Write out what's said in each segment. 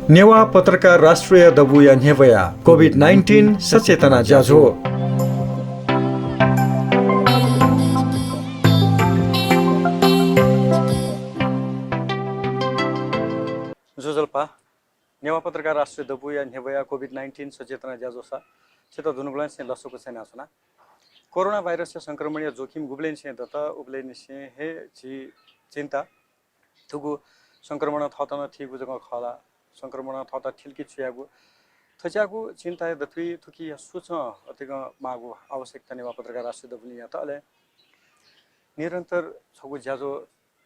नेवा पत्रकार राष्ट्रिय दबु या नेवया कोभिड-19 सचेतना जाजो जोजल्पा नेवा पत्रकार राष्ट्रिय दबु या नेवया कोभिड-19 सचेतना जाजो सा छिटो धुनुगुलन से लसोको छैन आसना कोरोना भाइरस से संक्रमणीय जोखिम गुब्लेन से दता उब्लेन से हे जी चिंता थुगु संक्रमण थतन ठीक जगह खला संक्रमण थता ठिलकी छुयागु थच्यागु चिन्ता दथुई थुकी सुच अतिग मागु आवश्यकता नेवा पत्रकार राष्ट्रिय दबुनि या तले निरन्तर छगु ज्याजो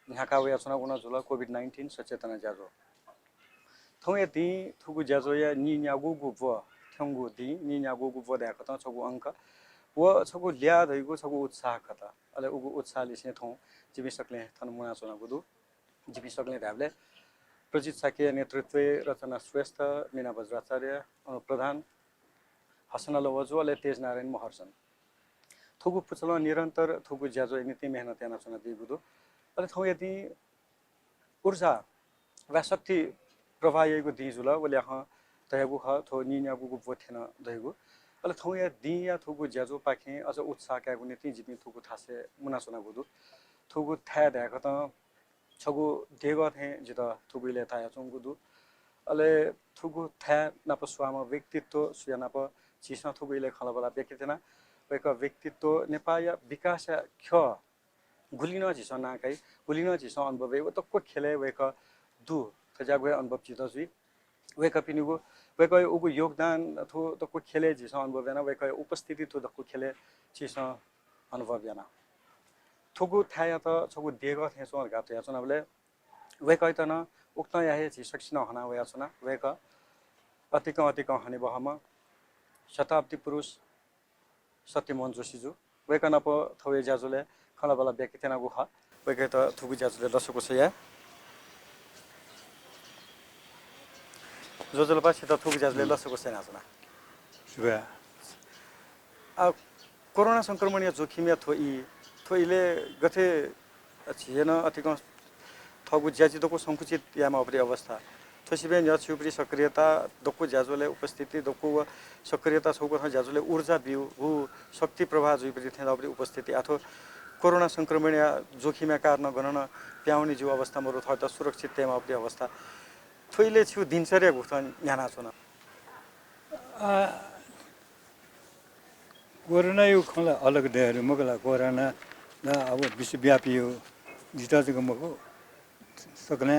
न्याका वया चुना गुना जुल कोभिड-19 सचेतना ज्याजो थौय दि थुगु ज्याजो या नि न्यागु गुब थंगु दि नि न्यागु गुब देखत छगु अंक व छगु ल्या दैगु छगु उत्साह कता अले उगु उत्साह लिसे थौ जिबि सकले थन मुना चुना गुदु जिबि सकले धाबले प्रजित साके नेतृत्व रचना श्रेष्ठ मीना वज्राचार्य प्रधान हसन लवजुले तेज नारायण महर्जन थुगु पुचल निरन्तर थुगु ज्याजो नीति मेहनत याना चुना दिगुदु अले थौ यदि ऊर्जा वा शक्ति प्रवाहयगु दिजुल वले ह तयगु ह थो निन्यागु गु बोथेन दैगु अले थौ या दिया थुगु ज्याजो पाखे अझ उत्साह कागु नीति जिबि थुगु थासे मुना चुना गुदु थुगु था देखत छगु देगो थे जिता थुगुले थाया चंगुदु अले थुगु था नाप स्वाम व्यक्तित्व सुयानाप चिसा थुगुले खलबला व्यक्तिना वेक व्यक्तित्व नेपाया विकास ख गुलिन जिस नाकै गुलिन जिस अनुभव व तक्को खेले वेक दु थजागु अनुभव जित जुइ वेक पिनुगु वेक उगु योगदान थु तक्को खेले जिस अनुभव याना वेक उपस्थिति थु तक्को खेले चिस अनुभव याना थुगु थाया त छगु देगो थे सोर गात या चुनावले वेक ऐतन उक्त याहे छि सक्सिन हना वया चुना वेक अतिक हने बहम शताब्दी पुरुष सत्य मोहन जोशीजु वेक नप थवे ज्याजुले खलाबला व्यक्तिना गुहा वेक त थुगु ज्याजुले दसको छ या जोजलपा छित थुगु ज्याजुले दसको छैन आछना सुबा कोरोना संक्रमणीय जोखिम या थोइले गथे छिएन अतिक थगु ज्याजिदको संकुचित यामा अपरि अवस्था थसिबे न्य छुप्री सक्रियता दक्कु ज्याजोले उपस्थिति दक्कु सक्रियता छौको थ ज्याजोले ऊर्जा बिउ हु शक्ति प्रवाह जुइपरि थे अपरि उपस्थिति अथवा कोरोना संक्रमणीय जोखिम कारण गणन प्याउनी जो अवस्था मरु थ त सुरक्षित तेमा अपरि अवस्था थोइले छु दिनचर्या गुथन याना छन कोरोना यो खला अलग देहरु मगला कोरोना ना अब विश्वव्यापी हो जिता जको मको सकने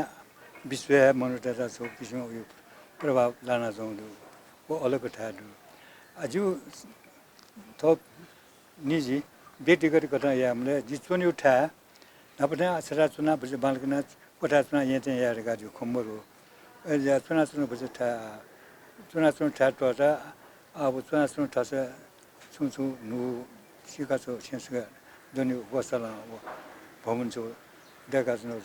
विश्व मनोदशा छ किसिम यो प्रभाव लाना चाहन्छु वो अलग ठाडु अजु थप निजी व्यक्तिगत कथा या हामीले जिचोनी उठा नपने आसरा चुना बजे बालकना कोठा चुना यहाँ चाहिँ यार गाजु खम्बर हो या चुना बजे चुना ठा टोटा अब चुना ठासे छु नु सिका छ सेन्सगा दनि वसला भवन छ देखा छ नु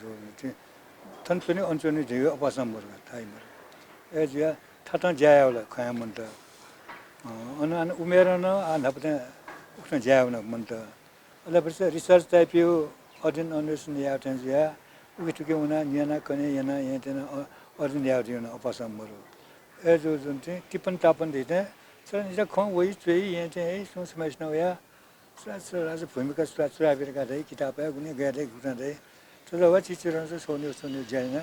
थन पनि अञ्चनी दियो अपासम वर्ग थाइमर ए जिया थाटा ज्यायावला खया मन्त अन उमेर न नपने उठ्न ज्याउन मन्त अले बस रिसर्च टाइप यो अध्ययन अन्वेषण या टेन्जिया उठुके उना न्याना कने याना यातेन अध्ययन या दियो अपासम वर्ग ए जो जुन चाहिँ टिपन टापन दिते सर निजा खं वही चाहिँ यहाँ चाहिँ सोच समझना या सर भूमिका सुराबिरका दे किताब है गुने गए गुना दे तो लवा चिचिरन से सोने जाना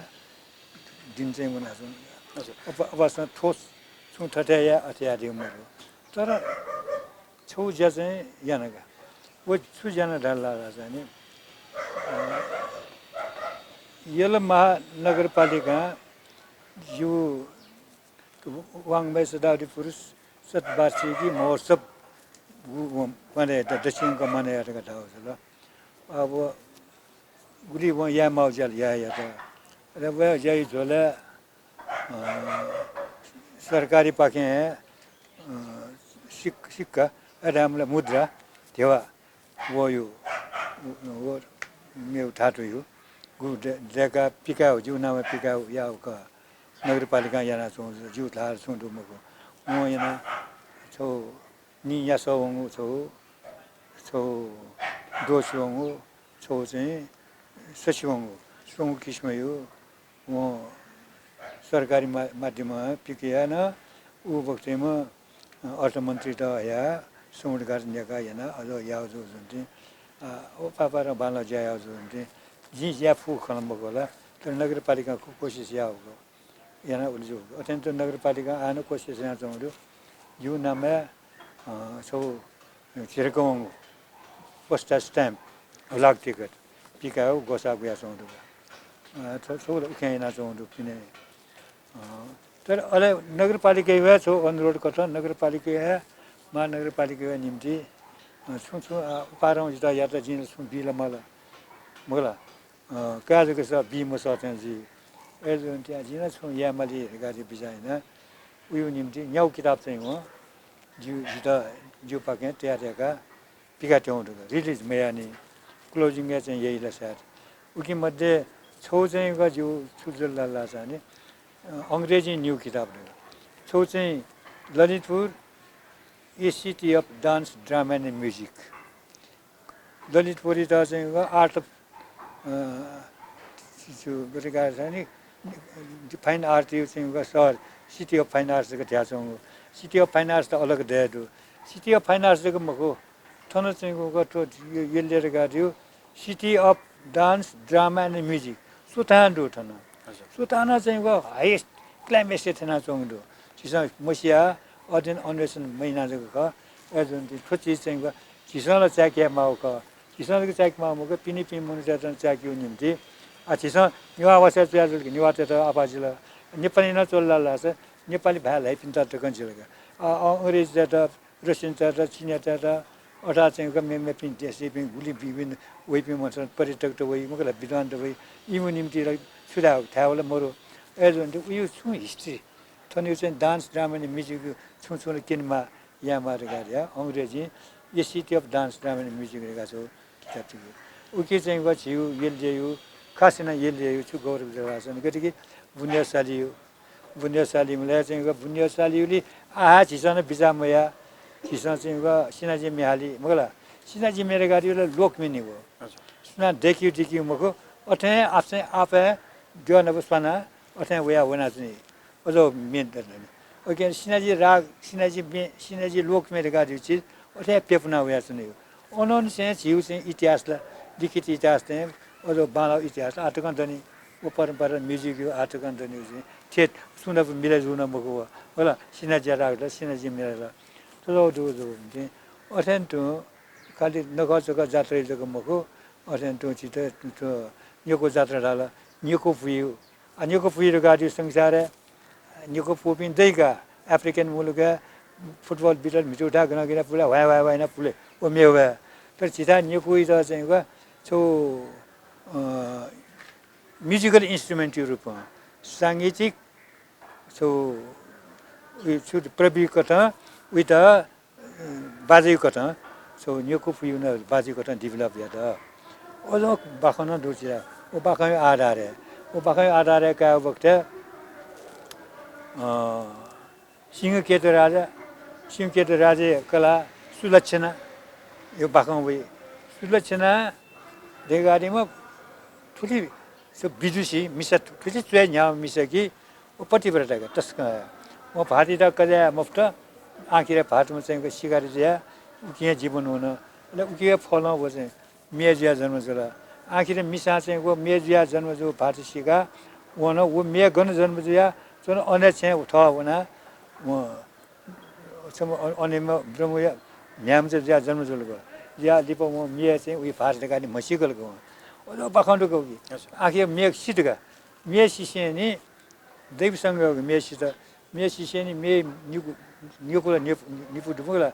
दिन चाहिँ मुना सुन अवस्था ठोस छु ठट्याया अत्या दियो मेरो तर छौ ज्या चाहिँ यानगा वो छु जाना डाला राजा नि यल महानगरपालिका यो वाङमै सदावरी पुरुष सतवार्षिकी महोत्सव माने दक्षिण का माने आटका था ल अब गुडी व या माउजल या त र व जय झोला सरकारी पाके सिक्का रामला मुद्रा देवा वो यो वो मे उठाटो यो गु जगा पिकाउ जु नाम पिकाउ या का नगरपालिका याना छौ जु थार छौ मको म याना छौ नि या सौंगु छौ दोसौंगु छौ चाहिँ ससिवंगु सोंग किस्मयो म सरकारी माध्यममा पिकियाना उ वक्तमा अर्थमन्त्री त या सोंगकार नेका याना अझ याउ जुन्ति ओ पापा र बाला ज्याउ जुन्ति जी ज्या फु खलम बगला तर नगरपालिकाको कोसिस या हो याना उल्जो अत्यन्त नगरपालिका आनो कोसिस या चौँडो यो नामे सो छिरकोङ पोस्टा स्ट्याम्प ब्लक टिकट पिकायो गोसा गुया चौँडो सो उखेना चौँडो पिने तर अले नगरपालिका वा छो अनुरोध गर्छ नगरपालिका महानगरपालिका निम्ति छु पारौँ जिता या त जिन छु बिला मला मला काजको छ बिमो सत्यन जी एजो त्यहाँ जिन छु या मलि गाडी बिजाइन उयो निम्ति न्याउ किताब चाहिँ हो जिउ जिता जिउ पाके तयारका पिका ट्याउँदो रिलिज मेयानी क्लोजिङ चाहिँ यही ल साथ उकी मध्ये छौ चाहिँ ग जिउ छुजल ला छ अङ्ग्रेजी न्यू किताब छौ चाहिँ Lalitpur a city of dance drama and music ललितपुरी त चाहिँ आर्ट अफ गरेका छ नि फाइन आर्ट यो चाहिँ सहर सिटी अफ फाइन आर्ट्सको त्यहाँ छौँ सिटी अफ फाइन आर्ट्स त अलग देखाएको सिटी अफ फाइन आर्ट्सको मको थन चाहिँ यसले गाड्यो city of dance drama and music सुतान्दो थन सुताना चाहिँ हाइएस्ट क्लाइमेक्स थिएन चौँदो चिसा मसिया अध्ययन अन्वेषण महिना जुन ठो चिज चाहिँ चिसनलाई च्याकिया माउ क चिसनको च्याक माउ क पिनी पिन मुनि च्याक्यो निम्ति चिसन निवा वासा च्याजल निवा त आपाजिला नेपाली न चोल्ला लाछ नेपाली भाइ पिन्ता त कन्सिलका अङ्ग्रेजी त रसियन त चिनिया त अटा चाहिँ मे पिन देशी पिन गुली विभिन्न वही पिन मन्छ पर्यटक त वही मगला विद्वान त वही इमु निम्ति सुधा थावला मरो एज भन्थे उयो छु हिस्ट्री थन्यो चाहिँ डान्स ड्रामा अनि म्युजिक छु किनमा यहाँ मारेर गाड्या अङ्ग्रेजी यो सिटी अफ डान्स ड्रामा अनि म्युजिक रहेका छौ किताब थियो उके चाहिँ छिउ येल्जेयु खासैना येल्जेयु छु गौरव जग्गा छन् गतिके बुन्यासाली हो बुन्यासाली मलाई चाहिँ बुन्यासालीले आहा छिसन बिजामया छिसन चाहिँ सिनाजी मिहाली मगला सिनाजी मेरो गाडीले लोकमिनी हो सुना देखियो मको अथे आफै आफै जो न बसना अथे वया वना चाहिँ अझ मेन दर्ने ओके सिनाजी लोक मेरो गाडी चिज अथे पेपना वया चाहिँ अनन चाहिँ छिउ चाहिँ इतिहासला लिखित इतिहास चाहिँ अझ बाला इतिहास आटकन दनी वो परम्परा म्युजिक यो आटकन दनी चाहिँ थेट सुन मिले जुन मको होला सिनाजी राख्दा सिनाजी मेरा तो जो चाहिँ अथेन त खालि नगरजग्गा जात्रा जग्गा मको अथेन त चित निको जात्रा डाला निको फुयो निको फुयो गाडी संसार निको फुपिन दैका अफ्रिकन मुलुका फुटबल बिटर मिटु उठा गना पुला वाय वाय वाय न पुले ओ मेवा तर चिता निको इज चाहिँ छो म्युजिकल इन्स्ट्रुमेन्ट रूपमा साङ्गीतिक छो छु प्रवि कथा उता बाजे कथा छो निको फुयो न बाजे कथा डेभलप या त ओलो बाखन दोचिरा ओ बाखन आधार का वक्त सिंहकेतु राजा कला सुलक्षणा यो बाखन वही सुलक्षणा देगाडीमा ठुली बिजुसी मिसा ठुली चुया न्या मिसकी ओ पतिव्रताका तस्का म भाती त कजा मुफ्त आखिर भातमा चाहिँ सिगारी ज्या उकिया जीवन हुन उकिया फल हो चाहिँ मेजिया जन्म जला आखिर मिसा चाहिँ वो मेजिया जन्म जो भात सिका वन वो मे गन जन्म जिया जुन अन्य चाहिँ उठ हुना म अनेमा ब्रह्मया म्याम चाहिँ ज्या जन्म जलको या लिप म मे चाहिँ उयो भात लगानी मसिकलको ओ बखण्डको आखिर मे सिटका मे सिसेनी दैवसँग मे सित मे सिसेनी मे निको निपु दुमुला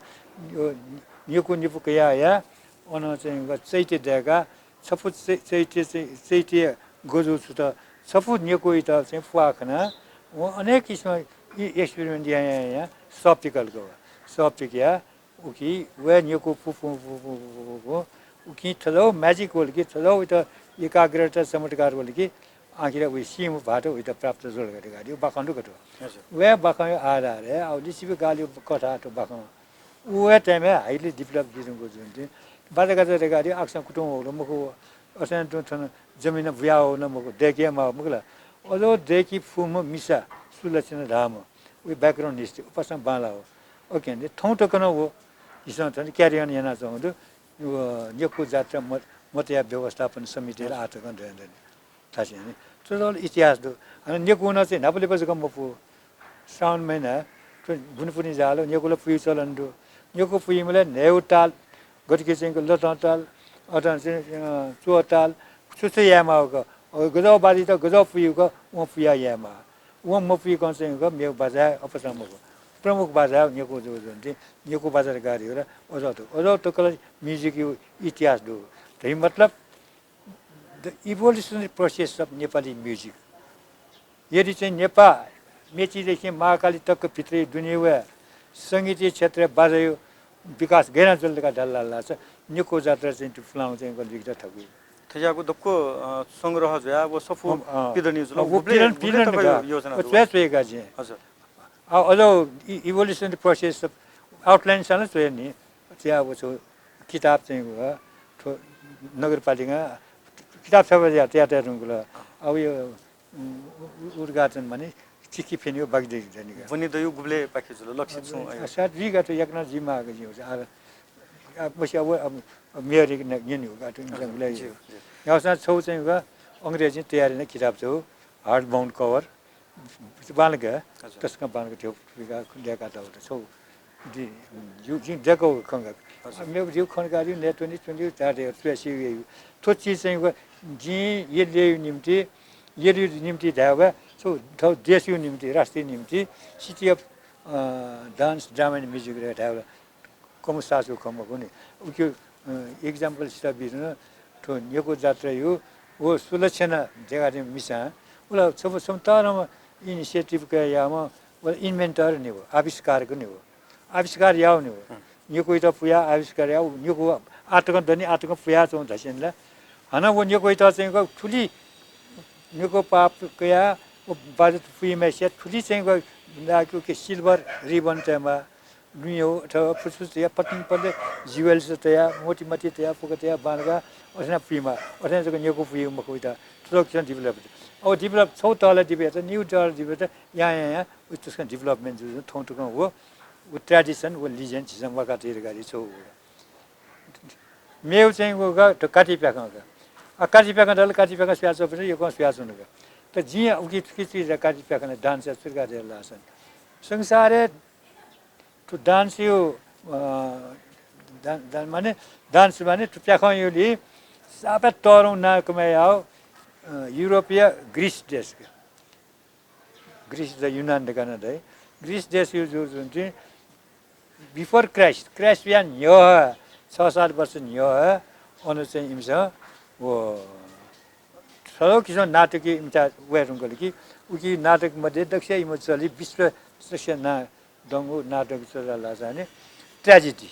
निपु कया या अन चाहिँ चैते देगा सपुत चैते गोजु छु त सपुत निको त चाहिँ फुआखना व अनेक किसिम एक्सपेरिमेन्ट यहाँ सप्टिकलको सप्टिक या उकी वे निको फुफु उकी थलो म्याजिक होल कि थलो त एकाग्रता चमत्कार होल कि आखिर उयो सिम भाटो उयो प्राप्त जोड गरेको गाडी बाखण्डु कटो वे बाखण्डु आधार है अब लिसिबे गाली कथा तो बाखण्डु वे टाइम है हाइली डेभलप दिनुको जुन चाहिँ बाजा गाजा गाडी आक्सा कुटुङ हो मको 어선 또 저는 जमिन व्याओ न मको देखिया मा मगला अजो देखि फुम मिसा सुलछन राम उ ब्याकग्राउन्ड हिस्ट्री पसम बाला हो ओके ने थौ टकन हो इसन त क्यारियन याना जंदु न्यकु जात्रा मतया व्यवस्थापन समिति र आटकन देन थासी नि तो इतिहास दु अनि न्यकु न चाहिँ नापले पछि गम पु साउन महिना गुनपुनी जालो न्यकुले पुइ चलन दु न्यकु पुइ मले नेउटाल गटिके चाहिँ लताताल अथवा चाहिँ चोताल सुसु यामा को गजौ बाजी त गजौ पुयुको उ पुया यामा उ म पुयुको चाहिँ को मेउ बाजा अपसमको प्रमुख बाजा न्यको जो जन्ति न्यको बाजार गाडी हो र अझ त कला म्युजिक इतिहास दु त्यही मतलब the evolutionary process of Nepali music यदि चाहिँ नेपाल मेचीदेखि महाकाली तक भित्रै दुनिया सङ्गीतीय क्षेत्र बाजायो विकास गैना जल्दका ढल्ला लाग्छ न्यको जात्रा चाहिँ फुलाउ चाहिँ गलिकता ठगु थयाको दक्को संग्रह जया वो सफु पिदनी जुल पिदन योजना छुएका चाहिँ हजुर अझ इभोल्युसनरी प्रोसेस आउटलाइन सानो छोए नि त्यहाँ अब छ किताब चाहिँ नगरपालिका किताब छ त्यहाँ अब यो उद्घाटन भने चिकी फेन्यो बागदे जनिका वनि दयु गुब्ले पाखे जुल लक्षित छु साथ जिगा त एकना जिमा आको जिउ अब पछि अब मेयर नि गाटो इंजंगले यासा छौ चाहिँ अंग्रेजी तयारी नै किताब छ हार्ड बाउन्ड कभर बालका त्यसका बालका थियो ल्याका त छौ दि यु जको खंगा मेरो जिउ खनकारी नेट 2020 चार्ट स्पेसी तो चीज चाहिँ जि यले निम्ति यदि निम्ति धावा सो देशको निम्ति राष्ट्रिय निम्ति city of dance drama and music रे धावा कमसासको कमको नि उको एक्जाम्पल सिटा बिर्न तो न्यको जात्रा यो वो सुलक्षणा जग्गा चाहिँ मिसा उला सब समतारमा इनिसिएटिभ का यामा व इन्भेन्टर नि हो आविष्कारको नि हो आविष्कार याउ नि हो न्यको त पुया आविष्कार याउ न्यको आटकन दनि आटकन पुया चौ धसिनला हना वो न्यको त चाहिँ ठुली न्यको पाप कया वो बाजत पुइमा से ठुली चाहिँ लाग्यो के सिल्भर रिबन चाहिँ नुयो अथवा फुसफुस या पत्नी पले ज्वेल्स तया मोटी मटी तया पुकतया बानगा अथवा पुइमा अथवा चाहिँ न्यको पुइमा मको त प्रोडक्सन डेभलप अब डेभलप छौ तले डेभलप त न्यू तले डेभलप त यहाँ त्यसको डेभलपमेन्ट जो थौ टुको हो वो ट्रेडिसन वो लिजेन्ड चाहिँ वकातिर गाडी छौ मेउ चाहिँ गोगा त काटी प्याका काटी प्याका दल काटी प्याका स्याछ पनि यो को स्याछ हुनुको त जि उकी किछि काटी प्याका डान्स सुरगा दे लासन संसारे तो डान्स यो माने डान्स माने तो प्याखा यो लि सबै तरौ ना कमायो युरोपीय ग्रीस देश ग्रीस द युनान द गाना दे ग्रीस देश यो जो जुन चाहिँ बिफोर क्राइस्ट यान यो 6-7 वर्ष यो अनु चाहिँ इमस वो सरो किसिम नाटकी इमता वेरुङ कि उकी नाटक मध्ये दक्ष इम चली विश्व श्रेष्ठ ना दंगु नाटक चला जाने ट्रेजेडी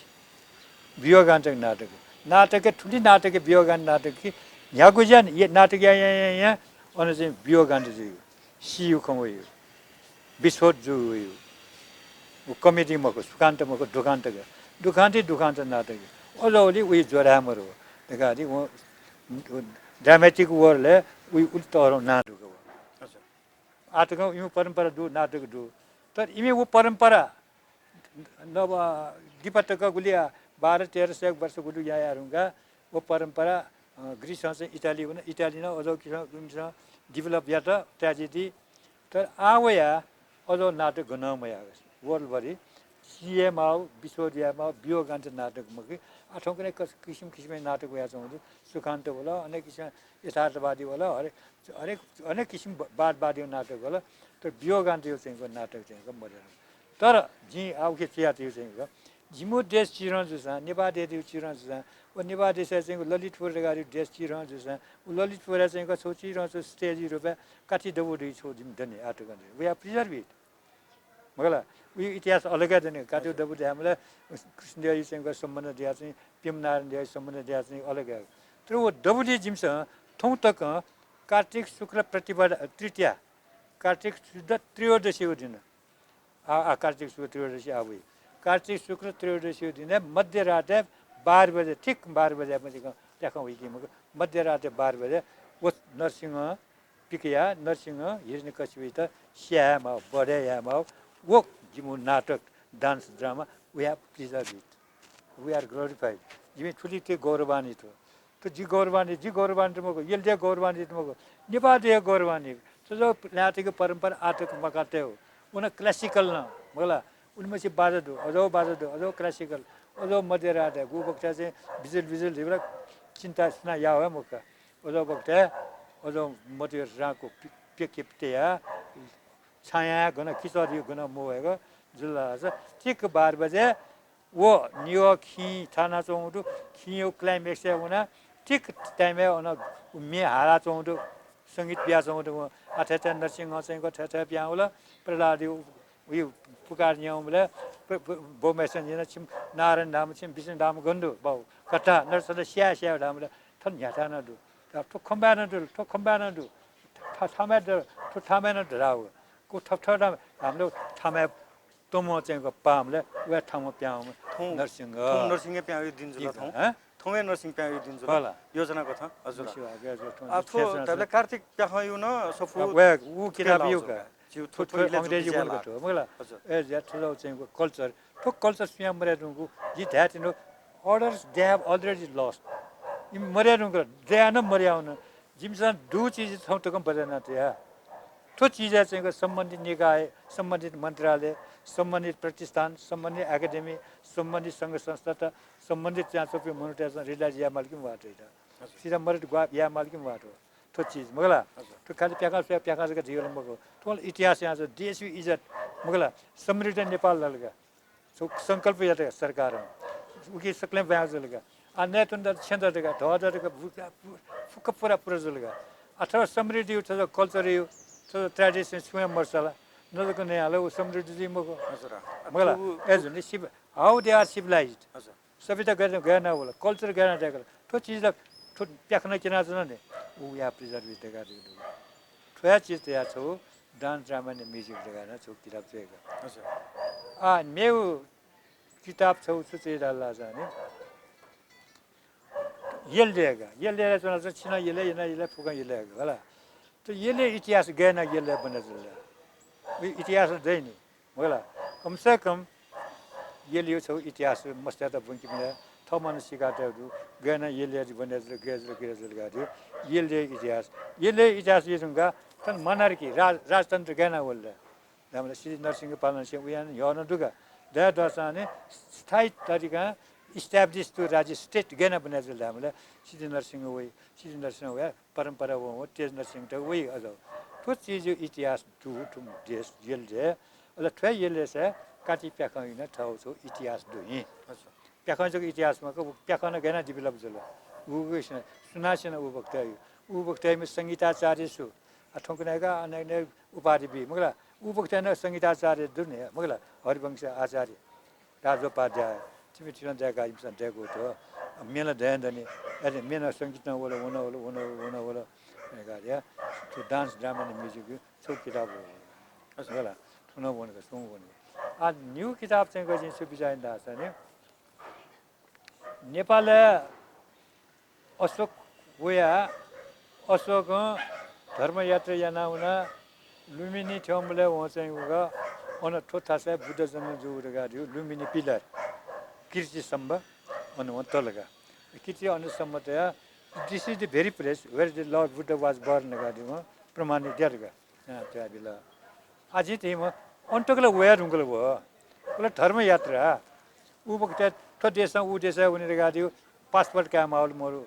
वियोगान्तक नाटक नाटक ठुली नाटक वियोगान नाटक कि यहाँको जान यो नाटक यहाँ अनु चाहिँ वियोगान्त जो सियु खमयो विस्फोट जो यो वो कमेडी मको सुकान्त मको दुखान्त नाटक अझौली उही जोरामर हो देखादि वो ड्रामेटिक वर्डले उही उल्टो नाटक हो आटक यो परम्परा दु नाटक दु तर इमे वो परंपरा नव दिपतक गुलिया 12-13 वर्ष गुलु यायारुंगा वो परंपरा ग्रीस से इटाली बन इटाली न अझो किसिम डेभलप या त ट्रेजेडी तर आवया अझो नाटक गनमया वर्ल्ड भरि सीएम आउ विश्वरियामा वियोगान्त नाटक मके आठौं कुनै किसिम नाटक भया छ सुकान्त होला अनेक किसिम यथार्थवादी होला अनेक किसिम वादवादी नाटक होला तर वियोगान्त यो चाहिँ नाटक चाहिँ मर्यादा तर जि आउके चिया थियो चाहिँ जिमो देश चिरण जुसा नेपाल देश चिरण जुसा ओ नेपाल देश चाहिँ ललितपुर गाडी देश चिरण जुसा उ ललितपुर चाहिँ छोची र स्टेज रुपे काठी दबु दै छौ जिम धन्य आटक वी आर प्रिजर्भ इट मगला उयो इतिहास अलगै देने काठी दबु दे हामीलाई कृष्णदेव चाहिँ सम्बन्ध दिया चाहिँ पिमनारायण देव सम्बन्ध दिया चाहिँ अलगै तर वो दबुले जिमस थौ तक कार्तिक शुक्ल प्रतिपदा तृतीया कार्तिक शुद्ध त्रयोदशी दिन कार्तिक शुक्ल त्रयोदशी कार्तिक शुक्ल त्रयोदशी दिन मध्यरात 12 बजे ठीक 12 बजे पछि त्याखा हुइकी मग मध्यराते 12 बजे वो नरसिंह पिकिया नरसिंह हिरण्यकशिप श्यामा बढे यामा वो जिमु नाटक dance drama we have preserve it we are glorified जिमी ठुली त्यो गौरवान्वित हो तो जी गौरवान्वित मगो यल्दे गौरवान्वित मगो नेपाली गौरवान्वित तो जो लातिको परम्परा आटक मकाते हो उन क्लासिकल न मला उनमें से बाजदो अजो क्लासिकल अजो मध्यराते गु बक्ता चाहिँ बिजुल दिबरा चिन्ता सुना या हो मका अजो बक्ता अजो मध्य राको पेकेप्तेया छाया गना किसरी गना मोएको जुल्ला ठीक 12 बजे वो न्यू खी थाना चौंडु खियो क्लाइमेक्स हुना ठीक टाइम है मे हारा चौंडु संगीत बिहा चौंडु अथेचा नरसिंह चाहिँ को थेथा बिहा होला प्रहलादी उयो पुकार न्याउले बोमेसन जिना छिम नारायण धाम छिम विष्णु धाम गन्धु बाउ कथा नरसद स्या धामले थन न्याटा न दु ठो खम्बाना दु थामे न धराउ को थपथर हाम्रो थामे तोमो चाहिँ को पामले वे ठाउँमा प्याउ नरसिंह प्याउ दिन जुल थौमे नरसिंह प्याउ दिन जुल योजना को था हजुर अथो तले कार्तिक प्याउ न सफु वे उ किताब यो का अंग्रेजी बोल गयो मला ए ज्या ठुलो चाहिँ को कल्चर ठो कल्चर स्याम मरे दुगु जी that no orders they have already lost इ मरे दुगु दे न मर्याउन जिमसा दु चीज थौ त कम बजना थिया ठो चीज चाहिँ को सम्बन्धित निकाय सम्बन्धित मन्त्रालय सम्बन्धित प्रतिष्ठान सम्बन्धित एकाडेमी सम्बन्धित संघ संस्था सम्बन्धित चाहिँ सबै मोनिटेसन रिलाज या मालकिम वाटो इटा सिधा मरे गवा या मालकिम वाटो ठो चीज मगला तो खाली प्याका का जीवन मगो टोल इतिहास यहाँ देश इज्जत मगला समृद्ध नेपाल लगा संकल्प या सरकार उकी सकले ब्याज लगा अन्य तुंद छंद लगा ढोजा लगा फुक पूरा लगा अथवा समृद्धि उठ कल्चर यो ट्रेडिसन स्वयं मर्सला नजको नै हालो समृद्धि मगो मगला एज नि Shiv how they are civilised सभ्यता गर्न गएन होला कल्चर गर्न देकर तो चीज ठो प्याखना किना जन ने उ या प्रिजर्भ इट गा दु थोया चीज तया छौ डान्स ड्रामा ने म्युजिक लगाना छौ किताब चाहिँ आ मेउ किताब छौ चाहिँ डाल्ला जाने येलदेगा चना चाहिँ छिना येले फुका येले होला तो येले इतिहास गएन येले बने जल्ला इतिहास दैनी होला कम से कम येले छौ इतिहास मस्त्याता बुंकी बिना थमन सिकातेहरु गएन येले बने गेजल गादियो येले इतिहास यसुंगा तन मनार्की राजतन्त्र गएन होला हामीले श्री नरसिंह पालन से उयान यन दुगा द दसाने स्थायी तरिका इस्टाब्लिश टु राज्य स्टेट गएन बने जल हामीले श्री नरसिंह वे परम्परा हो तेज नरसिंह त वही अझ तो चीज इतिहास टु देश येले अल थ्वे येले से काटी प्याखैन ठाउ छौ इतिहास दुही प्याखैनको इतिहासमा प्याखन गएन डेभलप जल उ सुनासेन उ वक्तैमा संगीताचार्य छु ठोकनेका अनेक उपाधि बि मगला उ वक्तैना संगीताचार्य दुने मगला हरिवंश आचार्य राजोपाध्याय चिमिटिन जगा इमसन जगो त मेला ध्यान दने अरे मेना संगीत होला गाडिया तो डान्स ड्रामा ने म्युजिक छौ किताब हो मगला थुनो भनेको सुङ भने आ न्यू किताब चाहिँ गजिन सुबिजाइन दाछ नि नेपाल अशोक धर्मयात्रा यानाउना लुम्बिनी ठ्याउले वहाँ चाहिँ उगा अन ठोथा से बुद्ध जन्म जुर गाडियो लुम्बिनी पिलर कीर्ति स्तम्भ अन वहाँ तलगा कीर्ति अनुस्तम्भ त this is the very place where the lord Buddha was born गाडियो प्रमाणित देरगा त्यहाँ बेला आज त्यही म अन्तकला वया ढुङ्गल भयो उला धर्मयात्रा उ बक्ता तो देशमा उ देश उनीहरु गाडियो पासपोर्ट क्या माहौल मरु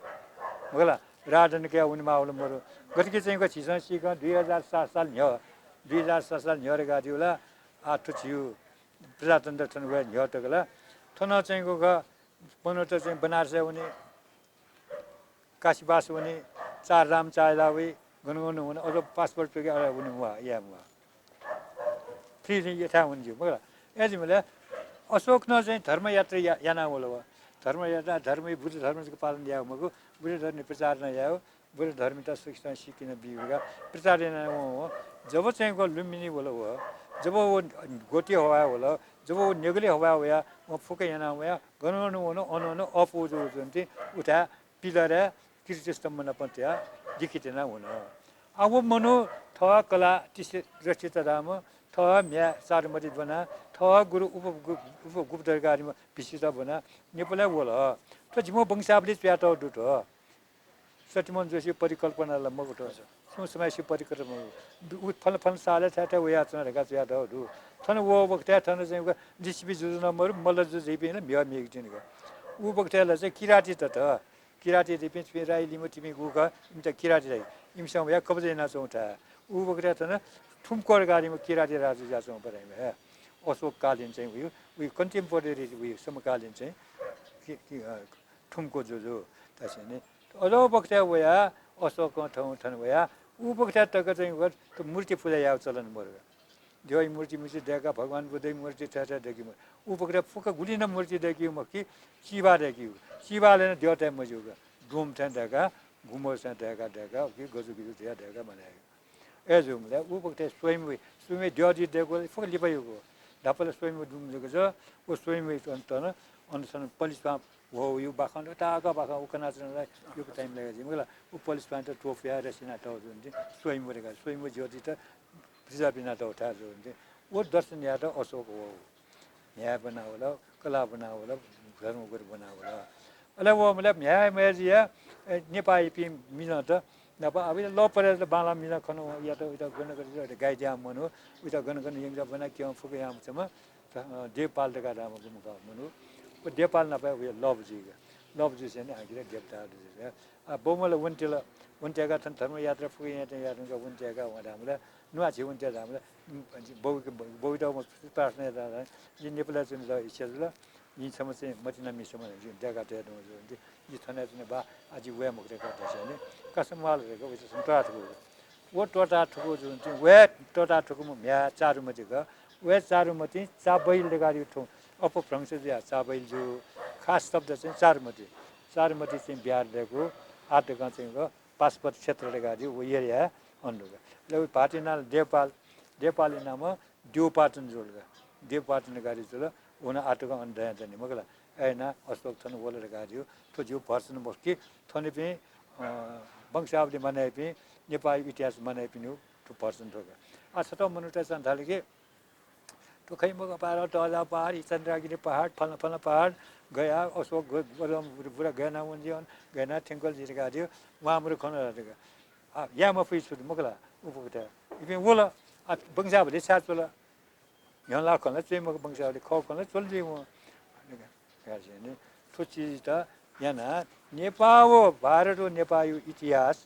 होला राजन क्या उनी माहौल मरु गतिके चाहिँ छिसा सिक 2007 साल न्यर गाडियोला आठ छिउ प्रजातन्त्र छन् वे न्यर तगला थन चाहिँ ग बनोट चाहिँ बनारस उनी काशीबास उनी चार राम चाइलावी गनगन हुन अझ पासपोर्ट पे उनी वा या वा फ्री यथा हुन्छ मगला एजिमले अशोक न चाहिँ धर्मयात्रा याना होला धर्मयात्रा बुद्ध धर्मको पालन या मगु बुद्ध धर्म प्रचार न याओ बुद्ध धर्मिता शिक्षा सिकिन बिगा प्रचार हो जब चाहिँ को लुम्बिनी होला हो जब वो गोटी हवा होला जब वो नेगले हवा होया वो फुके याना होया गनगन हुन अन अपोज हुन्छ उठा पिलर कीर्तिस्तंभना पण त्या दिखितेना हुन अब मनो थ कला तिसे रचित राम थ म्या चारुमती बना थ गुरु उप गुप्तगारीमा विशिष्ट बना नेपाली बोल त जिमो वंशावली प्याट दुट सत्यमन जोशी परिकल्पनालाई मगुट समासी परिकल्पना फल फल साले छाटे वया चनरेका च्याटहरु थन वो बक्त्या थन चाहिँ जिसिबी जुजुनमहरु मल्ल जुजिबिन म्या मेगजिनगा उ बक्त्याला चाहिँ किराती त किराती दिपिन राई लिमो तिमी गुगा इमता किराती राई इमसँग या कबजे नाचौटा उ बक्त्या थन ठुमकोर गाडीमा किराती राजु जाचौँ पराइमा अशोक कालीन चाहिँ उयो कन्टेम्पोरेरी उयो समकालीन चाहिँ ठुमको जोजो त्यसैले अझ बक्त्या वया अशोक ठाउँ ठन वया उ बक्त्या तक चाहिँ मूर्ति पूजा याव चलन मर्ग देवै मूर्ति मिसी देखा भगवान बुद्धै मूर्ति ठ्याठ्या देखि उ बक्त्या फुक गुलिन मूर्ति देखि मकी चिबा देखि चिबाले न देवता मजुगा डोम ठ्यान देखा घुमो सा देखा कि गजु गिजु देखा बनायो एजुमले उ बक्त्या स्वयं देवजी देखो फुक लिपायुको ढापले स्वयं डुम जको छ उ स्वयं अन्तन अनसन पुलिसमा हो यो बाखन टाका बाखा उकनाचनलाई यो टाइम लागेछ मलाई उ पुलिसमा त टोफिया रेसिना त जुन स्वयं मरेका स्वयं ज्योति त बिना त उठा जुन वो दर्शन या त अशोक हो यहाँ बना होला कला बना होला धर्म गुरु बना होला अले वो मतलब यहाँ मेजिया नेपाली पि मिन त नपा अब ल परे त बाला मिन खनो या त उता गन गन गाई ज्या मनो उता गन गन यङ बना के फुके याम छम देवपाल दगा राम गुमुका मनो ओ देवपाल नपाए उयो लवजी चाहिँ आगिरा देवता बोमल वन्टेगा थन धर्म यात्रा फुके यहाँ यात्रा वन्टेगा हमरा नुवा छि वन्टे हमरा बौदा प्रार्थना रा यी नेपाली चाहिँ ल इच्छा ल यी समस्या मतिना मिसम जग्गा ते यी थने चाहिँ बा आज वे मुक्रे गर्दा चाहिँ कसमाल रहेको उयो संतरा ठुको वो टोटा ठुको जुन चाहिँ वे टोटा ठुको म्या चारुमती ग वे चारुमती चाबैल लगारी ठौ अपभ्रंश ज्या चाबैल जो खास शब्द चाहिँ चारुमती चाहिँ बिहार दिएको आटका चाहिँ पासपत क्षेत्र लगारी वो एरिया अन्डुगा ल पाटिनाल देवपाली नाम देवपाटन जोडगा देवपाटन गाडी जोड उना आटका अन्डया जनि मगला ऐना अशोक थन बोलेर गाडी तो जो पर्सन बस्की थने पे वंशावली मनाए पे नेपाली इतिहास मनाए पनि तो पर्सन थोगा आ छटो मनुटा सन्थाले के तो खै मग पार टला पहाड चन्द्रगिरी पहाड फल पहाड गया अशोक बुरा गएना उन्जियन गएना ठेंगल जिर गाडी वहाँ हाम्रो खन रहेगा या म फुइछु मगला उपकटा इबे वला वंशावली साथ चला यहाँ लाखला चाहिँ मग वंशावली खौखला चल्दै म गार्जियन तो चीज त यहाँ नेपाल भारत और नेपाली इतिहास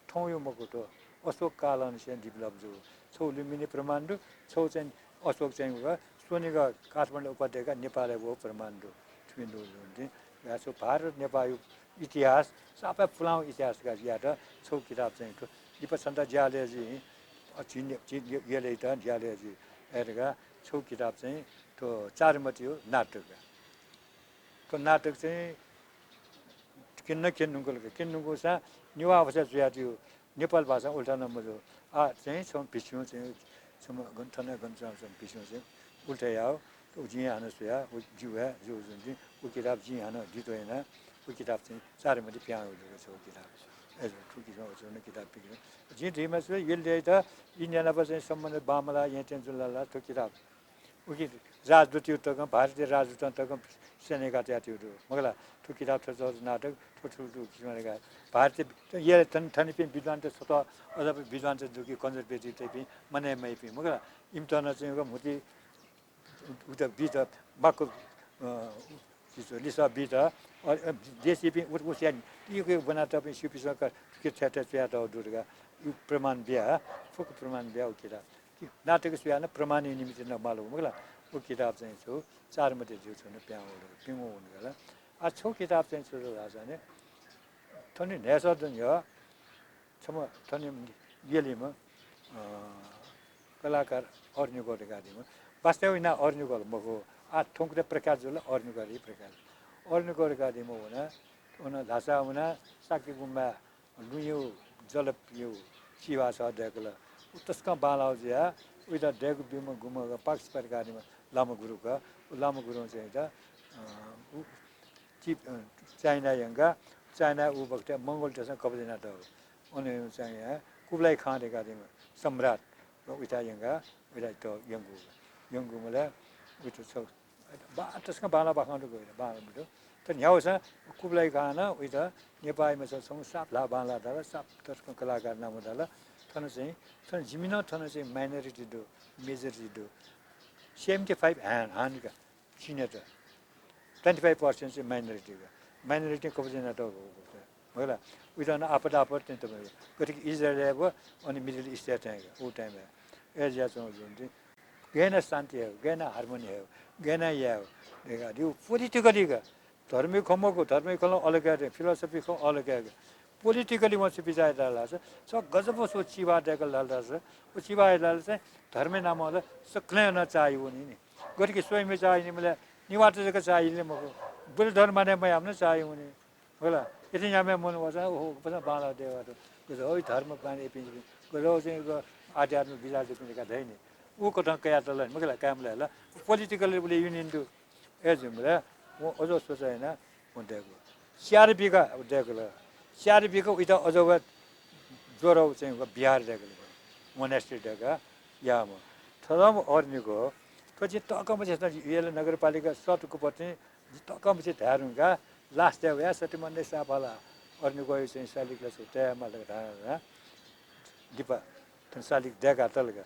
ठौँ मगुटो अशोक कालन से डेभलप जो छौ लुम्बिनी प्रमाण्डु छौ चाहिँ अशोक चाहिँ सोनीका काठमाडौँ उपत्यका नेपाल वो प्रमाण्डु ठुलो जुन चाहिँ भारत नेपाली इतिहास सबै फुलाउ इतिहासका याद छौ किताब चाहिँ दिपसन्त ज्यालेजी गेले त ज्यालेजी हेरेका छौ किताब चाहिँ त्यो चारुमती हो नाटक तो नाटक चाहिँ किन्नुको सा नेवा भाषा जुयादियो नेपाल भाषा उल्टा नम्बर चाहिँ सम पिस्यौ चाहिँ सम गन्थना गन्चा सम पिस्यौ चाहिँ उल्टा याओ तो जी हान सुया जुया जो जुन चाहिँ उ किताब जी हान दितो हैन उ किताब चाहिँ चारुमती प्याउ गरेको छ उ किताब एजो ठुकीसँग जुन किताब पिक्यो जी ढिमा छ यसले त इन्डियामा चाहिँ सम्बन्ध बामला यहाँ चाहिँ जुलाला त्यो किताब उकि राजदूत तक भारतीय राजदूत तक सेनेका त्यातिहरू मगला त्यो किताब छ नाटक ठुल्ठुलो किसिमका भारतीय ये थनि पनि विद्वान त स्वत अझ विद्वान चाहिँ दुखी कन्जर्भेटिभ चाहिँ मनाइमै पनि मगला इम्तन चाहिँ मुति उता बिच बाको लिसा बिच देशी पनि उसिया यो बनाता पनि सुपिसका के छ्याटा दुर्गा यो प्रमाण बिहा फुक प्रमाण बिहा किताब नाटक सुया प्रमाण निमित्त नमालु मगला वो किताब चाहिँ छु चारुमती जो छ पिङो हुनुगला आ छौ किताब चाहिँ छु राजाने थनि नेसा दन यो छम थनि येलीमा कलाकार अर्नुगोले गाडीमा वास्तवमा ना अर्नुगोल मको आ ठोंकले प्रकार जुल अर्नुगोले प्रकार अर्नुगोले गाडीमा हुना उना धासा हुना साकी गुम्बा लुयो जलपियो चिवा छ देखला त्यसका बालाउ ज्या उता डेगु बिमा गुमगा पाक्स प्रकारमा लामा गुरु चाहिँ त चिप चाइना यंगा चाइना ऊ बक्टे मङ्गोल देशमा कब्जा त अनि चाहिँ कुब्लाई खाँ देखा दिम सम्राट उता यंगा उता तो यंगु मलाई उता छ बा त्यसका बाला बाखान गयो बाला बिटो त न्याउ छ कुब्लाई खाँ न उता नेपालमा छ साप ला बाला दाला साप त्यसको कलाकार नाम दाला थन चाहिँ थन जिमिन थन चाहिँ माइनोरिटी दो मेजोरिटी दो 75 हानिका सिनेटर 25% चाहिँ माइनोरिटी कब्जा त होला उता आपदा त्यही तपाईँ गतिके इजरायल अब अनि मिडल इस्ट चाहिँ ऊ टाइममा एजिया चाहिँ गएन शान्ति हो गएन हार्मोनी हो गएन या हो यो पोलिटिकली धर्मिक खमको धर्मिक खम अलग फिलोसफी खम अलग पोलिटिकली म चाहिँ विचार डाला छ गजब सो चिवा डेको लाल्दा छ ऊ चिवा लाल चाहिँ धर्म नाम होला सक्ने न चाहियो नि गतिके स्वयं चाहिने मलाई निवाट जग्गा चाहिने मको बुल धर्म माने म हाम्रो चाहियो नि होला यति यहाँ मन पर्छ ओहो पनि बाला देवा गजो हो धर्म पानी गजो चाहिँ आध्यात्म विचार पनि दैन ऊ कता कया त मलाई कामले होला पोलिटिकली उसले युनियन टु एज मलाई म अझ सोचाएन म दिएको सिआरपीका दिएको ल सिआरपीको उता अझ ज्वरो चाहिँ बिहार दिएको मोनास्ट्री दिएका या म थरम अर्नीको पछि तकम चाहिँ यसले नगरपालिका सटको पछि तकम चाहिँ धारुङका लास्ट day या सति मन्ने सापाला अर्नी गयो चाहिँ सालिकले चाहिँ मालक धारा दिपा त सालिक देगा तलगा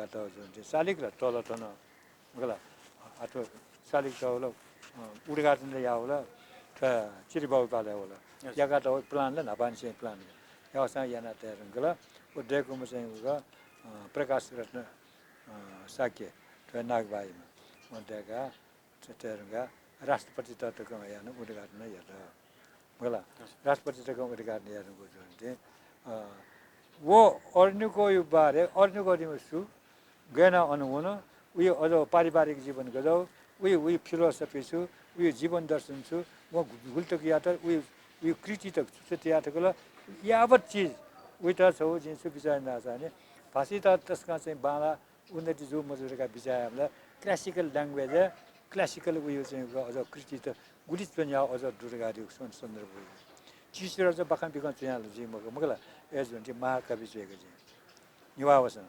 त जुन सालिक र तल तन गला अथवा सालिक त होला उडगाटन या होला त चिरिबाउ पाले होला यागा त प्लान ल नपान चाहिँ प्लान यासा याना तयार गला ओ डेकोमा चाहिँ उगा प्रकाश रत्न साक्य त नागबाईमा मध्यका तयारगा राष्ट्रपति तत्त्वको यानु उद्घाटन हेर्दा होला राष्ट्रपति तत्त्वको उद्घाटन हेर्नुको जुन वो अर्नुको यो बारे अर्नुको दिमसु गएन अनुहुन उयो अझ पारिवारिक जीवन गजौ उयो फिलोसफी छु उयो जीवन दर्शन छु म गुल्टक यात्रा उयो कृति तक यात्राको यावत चिज उइटा छौ जिन्सु विचार नचाने भाषी त त्यसका चाहिँ बाला उन्नति जो मजुरका विचार हामीलाई क्लासिकल ल्याङ्ग्वेज क्लासिकल उयो चाहिँ अझ कृति त गुलित पनि अझ दुर्गारी सन्दर्भ चिसर चाहिँ बखान बिखान चाहिँ जी मगला एज भन्छ महाकवि चुएको चाहिँ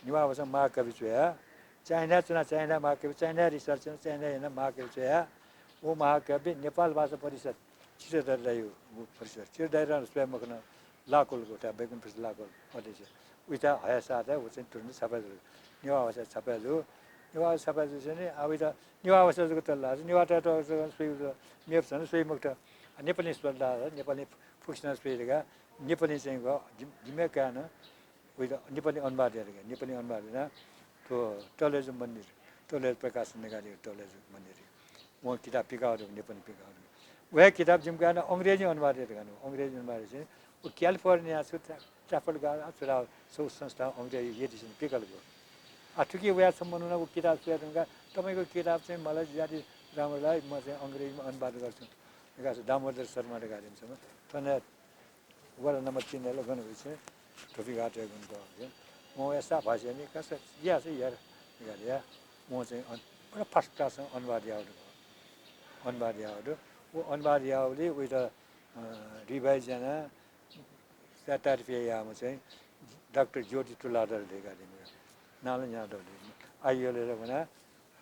निवावसन महाकवि चुया चाइना चुना चाइना महाकवि चाइना रिसर्च चाइना होइन महाकवि चुया ऊ महाकवि नेपाल भाषा परिषद चिरदायो परिषद चिरदाय स्वयं लाकोलको त्यहाँ बैकुन प्रसाद लाकोल अध्यक्ष उता हया साथ ऊ चाहिँ तुरन्त छापाजु निवावसा छापाजु निवा छापाजु चाहिँ अब त निवावसाको तल्ला निवाटा मेप छन् सोही मुक्त नेपाली स्पर्धा नेपाली फुक्सना स्पेका नेपाली चाहिँ जिम्मे कान उयो नेपाली अनुवाद हेरेको नेपाली अनुवाद होइन त्यो टलेज मन्दिर टलेज प्रकाशन निकालेको टलेज मन्दिर म किताब पिकाहरू नेपाली पिकाहरू वह किताब जिम्कान अङ्ग्रेजी अनुवाद हेरेको अङ्ग्रेजी अनुवाद चाहिँ ऊ क्यालिफोर्निया छु ट्राफल छोरा सौ संस्था अङ्ग्रेजी एडिसन पिकलको ठुकी उयासम्म न ऊ किताब सुगा तपाईँको किताब चाहिँ मलाई ज्यादा राम्रो लाग्यो म चाहिँ अङ्ग्रेजीमा अनुवाद गर्छु दामोदर शर्माले गाडिन्छ धन्यवाद वाला नम्बर 3 ले गर्नुभएछ टोपी घाटे गुनको म यस्ता भाषा नि कसै या चाहिँ यार गाडिया म चाहिँ एउटा फर्स्ट क्लास अनुवादहरू ऊ अनुवादले उयो रिभाइज जना 7 रुपैयाँमा चाहिँ डाक्टर ज्योति तुलाधरले गाडिनु नाल यहाँ आइयोले भने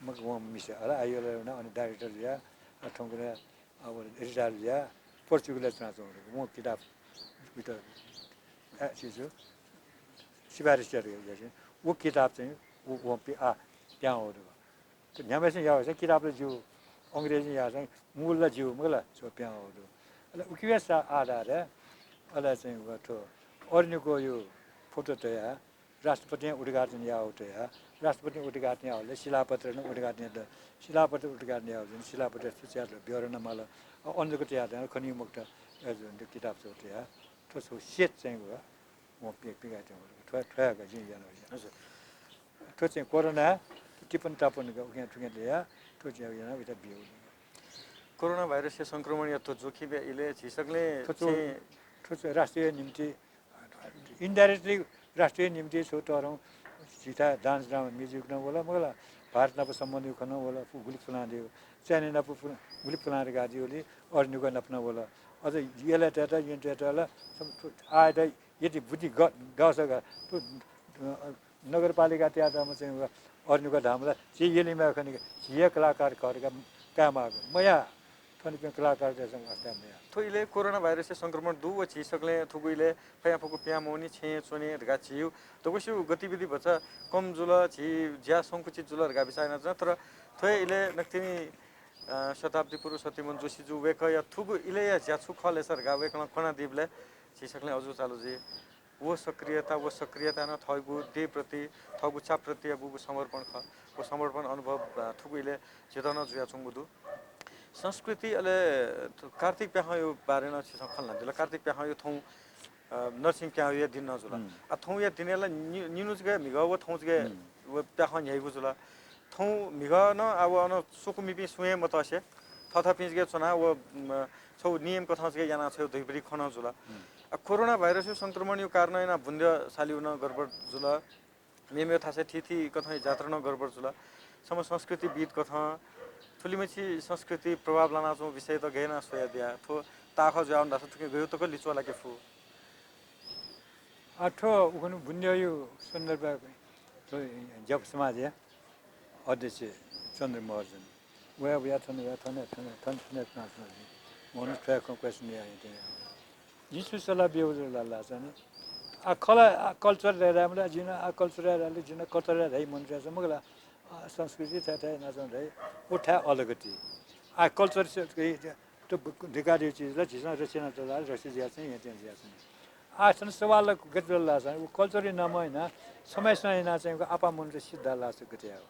म मिस होला आइयोले भने अनि डाइरेक्टर या ठोङ्गरा अब रिटायर या पोर्चुगल चाहन्छु म किताब उयो चिजो सिफारिस गरेको ऊ किताब चाहिँ ऊ त्यहाँ हो त्यो यहाँ चाहिँ यहाँ चाहिँ किताबले जिउ अङ्ग्रेजी यहाँ चाहिँ मूललाई जिउ मलाई सो त्यहाँ हो अहिले उकिया आधार अहिले चाहिँ त्यो अर्नुको यो फोटो त यहाँ राष्ट्रपति उद्घाटन या हो त यहाँ राष्ट्रपति उद्घाटन यहाँ शिलापत्र उद्घाटन शिलापत्र उद्घाटन यहाँ शिलापत्र सुचार ब्यौरा मलाई अन्यको त्यहाँ खनि मुक्त जुन त्यो किताब छ त्यहाँ त्यो सेट चाहिँ भयो म पिगाएको ठोयाएको हजुर त्यो चाहिँ कोरोना टिप्पण टापनको उहाँ ल्या त्यो चाहिँ यहाँ उता बिउ कोरोना भाइरस संक्रमण या तो जोखिम इले छिसकले राष्ट्रिय निम्ति इन्डाइरेक्टली राष्ट्रिय निम्ति छौ तरौँ जिता डान्स ड्रामा म्युजिक न बोला मगला भारत न सम्बन्धी खन बोला गुलिक फुला दियो चाइना न गुलिक फुला गादियोले अर्नुको नपना बोला अझ यसलाई त्यता यन त्यताला आएर यति बुद्धि गाउँसका नगरपालिका त्यहाँमा चाहिँ अर्नुको धामला चाहिँ यसलेमा खनि ये कलाकार घरका काम आएको मया खनि कलाकार जसं वास्ता मया थोइले कोरोना भाइरस संक्रमण दु व छि सकले थुगुइले फया फुकु प्या मोनी छे चोने ढगा छिउ तगुसु गतिविधि भछ कम जुल छि ज्या संकुचित जुल ढगा बिसायन तर थोइले नक्तिनी शताब्दी पुरुष सत्यमन जोशी जु वेक या थुगु इले या ज्या छु खले सर गा वेक खना दिबले छि सकले अजु चालु जी वो सक्रियता न थगु दे प्रति थगु चा प्रति बुबु समर्पण ख वो समर्पण अनुभव थुगुइले चेतन जुया छुंगुदु संस्कृति अले कार्तिक प्याह यो बारे न छिस खल्ला दिला कार्तिक प्याह यो थौ नरसिंह प्याह यो दिन नजुला आ थौ या दिनेला निनुज गे मिगा वो थौ गे वो प्याह न्याइगु जुला थौ मिगा न अब अन सुकुमिपि सुए मतसे थथा पिस गे छना वो छौ नियम कथा गे याना छ दुइबरी खना जुला आ कोरोना भाइरस संक्रमण यो कारण न बुन्द सालिउ न गडबड जुला मेमे थासे थिथि कथा जात्रा न गडबड जुला सम संस्कृति बीत कथा थुलिमेची संस्कृति प्रभाव लाना जो विषय त गएन सोया दिया थो ताख जाउन दास थके गयो त लिचोला के फु आठो उखनु बुन्ययो सन्दर्भ जब समाज या अध्यक्ष चन्द्रमोहन वे थन मोहन ट्र्याक क्वेश्चन या जिसु सला बेउजर लाला छने आ खला कल्चर रामला जिना आ कल्चर राले जिना कल्चर राई मन छ मगला संस्कृति थाहा नजाउँ है उठा अलगती आ कल्चर त्यो ढिकाडी चिजलाई झिसा रचना चला रसी ज्या चाहिँ यहाँ त्यहाँ ज्या चाहिँ आसन सवाल गजल लाछ उ कल्चरै नाम हैन समय समय ना चाहिँ आपा मन र सिद्धा लाछ गते हो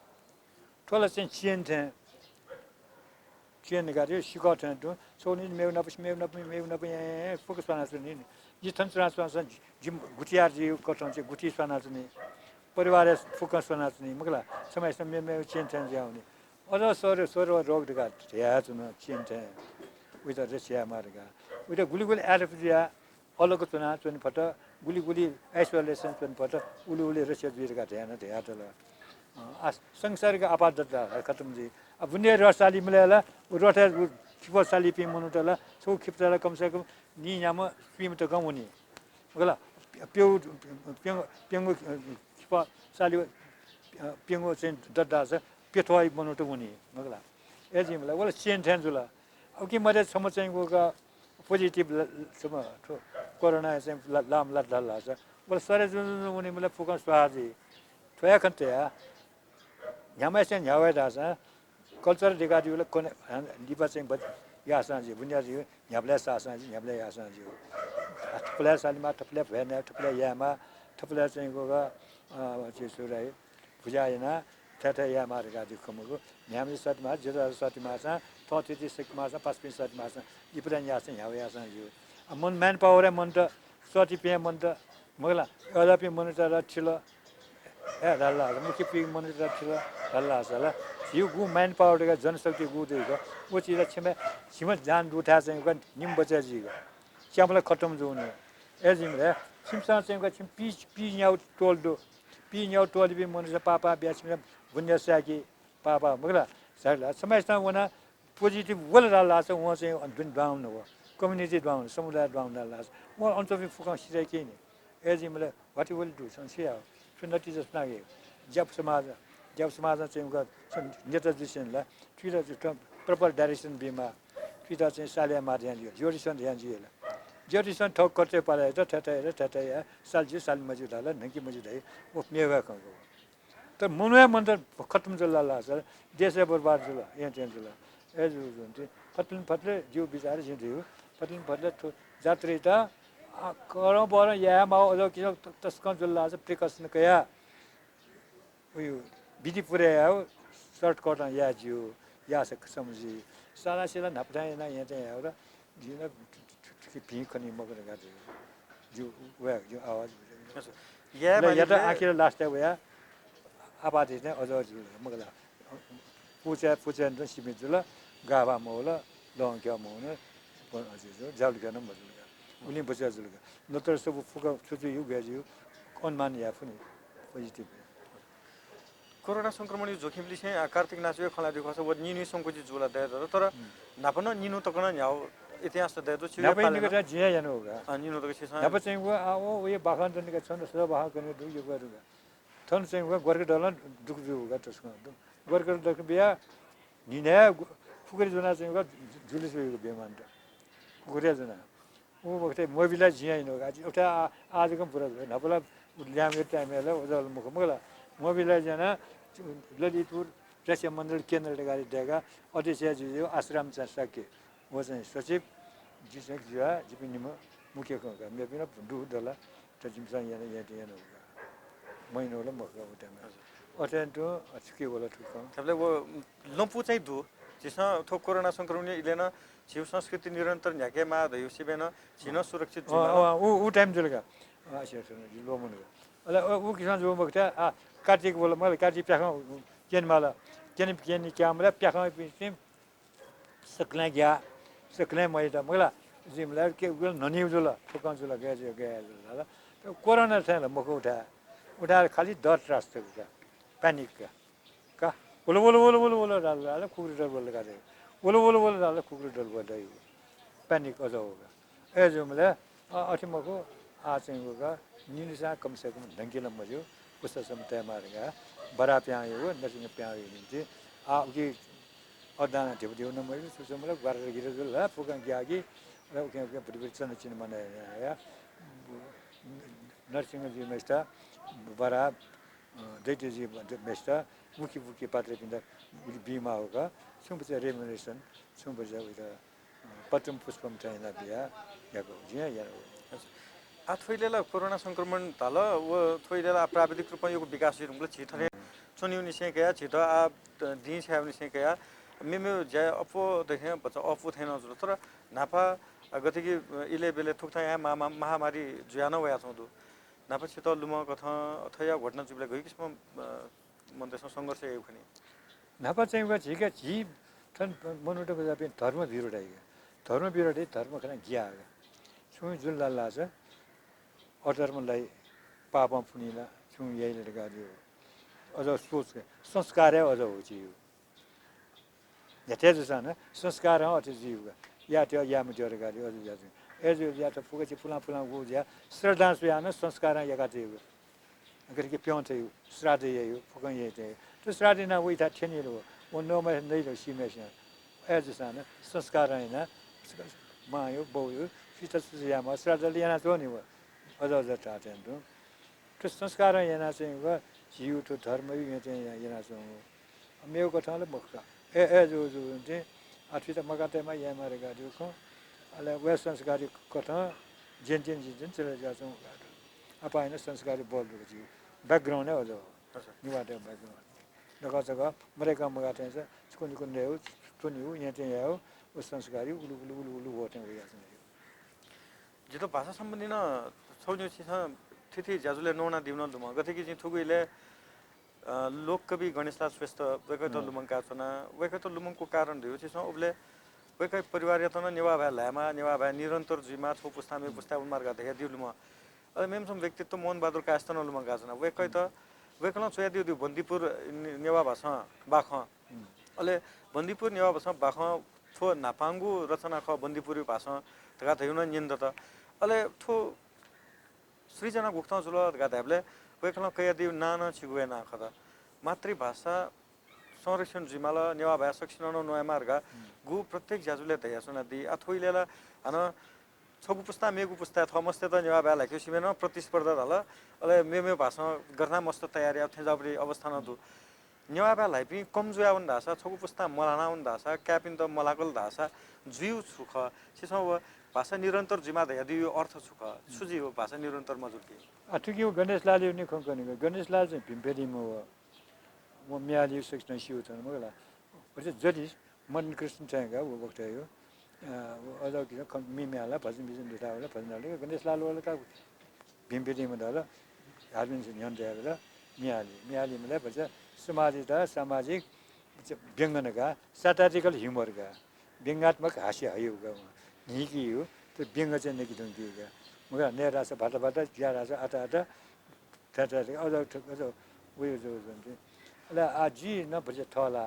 ठोला चाहिँ चेन गाडी सिकाउट त्यो सोनी मेउना फोकस पाना नि जिथन ट्रान्सफर जिम गुटियार जी कटन चाहिँ गुटी पाना नि परिवार फोकस पाना नि मगला समय समय मे चेन जाउने अझ सर रोग दिगा या जुन चेन उता रसिया मार्गा उता गुलिगुली एरोपिया अलग चुना चुन फट गुलिगुली आइसोलेसन चुन फट उली रसिया जुइगा ध्यान ध्यातला संसारका आपातता खत्म जी अब बुन्ने रसाली मिलाला रोटा खिपसाली पि मनुटला सो खिपसाला कम से कम नि याम पिम त गमुनी गला प्यौ प्यंगो खिपसाली प्यंगो चाहिँ दद्दा छ पेठवाई मनुट मुनी गला एजिमला वला चेन थ्यान जुला अब कि मरे सम चाहिँ गोगा पोजिटिभ सम कोरोना चाहिँ लाम लद्ला छ वला सरे जुन मुनी मलाई फोकस बाजी थया खन्त्या न्यामा चाहिँ न्यावे दासा कल्चर दिगादी वला कोने दिपा चाहिँ यासा जी बुनियादी न्याबले सासा जी न्याबले यासा जी थपला सालीमा थपला भएन थपला यामा थपला चाहिँ गोगा चाहिँ सुराई बुझाएना थथा यामा गादी कमगो न्यामले सतमा जेरा सतमा छ थति सिकमा छ 5 सतमा छ इपरा यासा न्यावे यासा जी मन म्यान पावर मन त सति पे मन त मगला अदापि मन त रछिलो ए रल्ला मुख्य पि मन त रछिलो रल्ला सला यो गु म्यान पावर का जनशक्ति गु देको वो चीज छमे छिम जान उठा चाहिँ गन निम बचा जी च्यामला खतम जोने एजिमले छिमसा चाहिँ गन छिम पि न्याउ टोल दो पि न्याउ टोल बि मन पापा ब्यासमे बुन्या साकी पापा मगला सरला समयमा वना पोजिटिभ वल रल्ला छ उ चाहिँ जुन डाउन हो कम्युनिटी डाउन समुदाय डाउन रल्ला म अन्तफि फुका सिरै के नि एजिमले व्हाट विल डू संसिया सुनति जस नागे जब समाज चाहिँ ग नेता दिसनला फिर प्रपर डाइरेक्सन बिमा फिर चाहिँ सालिया मार्यान दियो जोडिसन ध्यान दिएला जोडिसन ठोक करते पाले त ठठै सालजी साल मजुदाला नकी मजुदाई ओ मेवा खको त मनुया मन त खत्म जल्ला ला सर देशै बर्बाद जुला यहाँ त्यहाँ जुला ए जुन फटले जिउ बिचार जिउ फटले जात्रे त करो बर या मा अझ किन तस्कन जुल्ला छ प्रिकसन कया उयो विधि पुर्यायो सर्टकट या जिउ या समझी सारा सिला नपठाएन यहाँ चाहिँ एउटा जिन भिखनी मगर गाजु जिउ वा जिउ आवाज या त आखिर लास्ट या आबादी चाहिँ अझ जुल मगला पुचा र सिमे जुल गावा मोला लङ्क्या मोने पन अझै जाल गर्न मजुल उनी बचा जुल नत्र सब फुका छुचु यु गाजु कनमान या पनि पोजिटिभ कोरोना संक्रमण जोखिमले चाहिँ कार्तिक नाचुए खला दिखो छ व निनु संकोची जुला दे तर नापन निनु तकन न्याउ इतिहास दे तो छिया नापै पाले निको जिया यानो होगा निनु तक छ नापै चाहिँ वो ओ ये बाखान त निको छन सब बाखा गर्ने दु यो गरुगा थन चाहिँ वो गरके डलन दुख जो होगा त्यसको गरके दक बिया निने फुकरी जना चाहिँ वो जुलिस भएको बेमान त फुकरी जना वो वखते मोबिला जिया इन होगा एउटा आजको पुरा नपला ल्यामे टाइमला उजल मुख मुखला मोबिला जना ललितपुर रक्षा मण्डल केन्द्रले गाडी दिएका अध्यक्ष ज्यू आश्रम सके वो चाहिँ सचिव जिसे जिया जिपिनिम मुख्य का मे पनि दु दला त जिमसा यहाँ यहाँ होगा महिनोला मखला उठामा अटेन्ट अचके वाला ठुक तबले वो लम्पु चाहिँ दु जिसमा थो कोरोना संक्रमण इलेन शिव संस्कृति निरन्तर न्याके मा दयु सिबेन छिन सुरक्षित ऊ टाइम जुलगा अच्छा लो मन अला ऊ किसान जो बक्ता कार्तिक बोला मैले कार्तिक प्याखा केनमाला केन क्यामरा प्याखा पिसिम सकला गया सकला मैदा मला जिमला के ननी जुला फकान जुला गया गया तो कोरोना छैन मको उठाएर खाली डर रास्ते का पैनिक का बोलो बोलो बोलो बोलो बोलो डाल कुकुर डर बोल का बोलो बोलो बोलो डाल कुकुर डर बोल रही पैनिक अझ होगा ए जो मलाई अठी मको आ चाहिँ होगा निनिसा कम से कम ढंगीला मजो पुस्ता समतय मारेगा बड़ा प्यायो हो नसिङ प्यायो नि आ उकी अदाना देव देव न मैले सुसो मलाई गरेर गिरे जुल ला पुगन ग्यागी र उके परिवर्तन चिन मनाया नरसिंह जी मेस्टा बड़ा दैत्य जी मेस्टा मुखी मुखी पात्र पिंदा बीमा होगा सुबह रेमुनेशन सुबह पत्रम पुष्पम चाहिना बिया याको जिया या आ थोइलेला कोरोना संक्रमण ताल व थोइलेला प्राविधिक रूपमा यो विकास रुमले छिथने चुनिउ निसे गया छिथ आ दि छ्याउ निसे गया मेमे ज्या अपो देखे बच्चा अपो थेन जुल तर नापा गतिकी इले बेले थुक्था या महामारी ज्यान वया छौदु नापा छिथ लुम कथा अथया घटना जुबले गइ किसम मनदेश संघर्ष यौ खनि नापा चाहिँ वा झिका झि थन मनुट बजा पे धर्म विरोधाइगा धर्म विरोधी धर्म खना गिया छु जुल लाला छ अधर्मलाई पापमा पुनिला छु यहीले गादियो अझ सोच संस्कार अझ हो जियो यथे जसन संस्कार अझ जियो या त्यो या मजर गादियो अझ जाजु एजु या त पुगछि पुला पुला गो ज्या श्रद्धा सुयान संस्कार या गादियो अगर के प्याउ थियो श्राद्ध ययो फुकन यही थियो त्यो श्राद्ध न उइ था ठेनी रो वो नो म नै रो सिमेसन एजु सन संस्कार हैन मायो बोयो फित सुया म श्राद्ध लियाना तो नि वो अझ थाहा त्यो संस्कार यहाँ चाहिँ जिउ त्यो धर्म यहाँ चाहिँ यहाँ चाहिँ मेरो कथाले मक्का ए जो चाहिँ आठवी त मगातेमा यहाँ मारे गाडियो खो अहिले वे संस्कारी कथा जेन चले जाछौँ अब होइन संस्कारी बोल्दो जिउ ब्याकग्राउन्ड अझ हो निवाटे ब्याकग्राउन्ड जग्गा जग्गा मरेका मगाते छ कुन कुन हो चुनि हो यहाँ चाहिँ हो उस संस्कारी उलु उलु उलु उलु होते हो जितो भाषा सम्बन्धी न छौजु छ थिथि ज्याजुले नौना दिउन लुम गतिकी चाहिँ थुगुइले लोककवि गणेशलाल श्रेष्ठ वेकै त लुमङका छना वेकै त लुमङको कारण दियो छ उबले वेकै परिवार यतन नेवा भए ल्यामा नेवा भए निरन्तर जुइमा छौ पुस्तामे पुस्ता उन्मार्गा देखा दिउ लुम अ मेमसम व्यक्तित्व मोहन बहादुर कास्तन लुमङका छना वेकै त वेकल छोया दिउ बन्दीपुर नेवा भाषा बाख अले बन्दीपुर नेवा भाषा बाख थो नापाङ्गु रचना ख बन्दीपुरी भाषा तका थयुन निन्द त अले थो सृजना गुक्ता जुल गादाबले वेकल कया दिउ नाना छिगुए ना खदा मातृभाषा संरक्षण जिमाला नेवा भाषा सक्षण नयाँ मार्ग गु प्रत्येक ज्याजुले दया सुना दि अथोइलेला हन छगु पुस्ता मेगु पुस्ता थमस्ते त नेवा भाला के सिमेन प्रतिस्पर्धा हल अले मेमे भाषा गर्ना मस्त तयारी अब थेजाबरी अवस्था न दु नेवा भाला पनि कम जुया उन भाषा छगु पुस्ता मलाना उन भाषा क्यापिन त मलाकल भाषा जुयु सुख सिसौ भाषा निरन्तर जिमा दया दियो अर्थ सुख सुजी हो भाषा निरन्तर मजुकी अठुकी गणेश लाले नि खंकनी गणेश लाल चाहिँ भिम्पेदीमा हो म म्याली सक्छ सिउ छ मलाई अझ जति मन कृष्ण चाहिँ गा वो वक्त यो अझ कि मिम्याला भजन बिजन दुटावला भजनले गणेश लाल वाला का भिम्पेदीमा दला हार्मिन ध्यान दिएर म्याली मलाई भन्छ सामाजिक व्यङ्गनका साटारिकल ह्युमरका व्यङ्गात्मक हास्य हयोगा हिकी हो त्यो व्यङ्ग चाहिँ नेकिदन दिएका मगर नेरा छ भाटा ज्यारा छ आटा अझ उयो जो ल आजी न बजे थला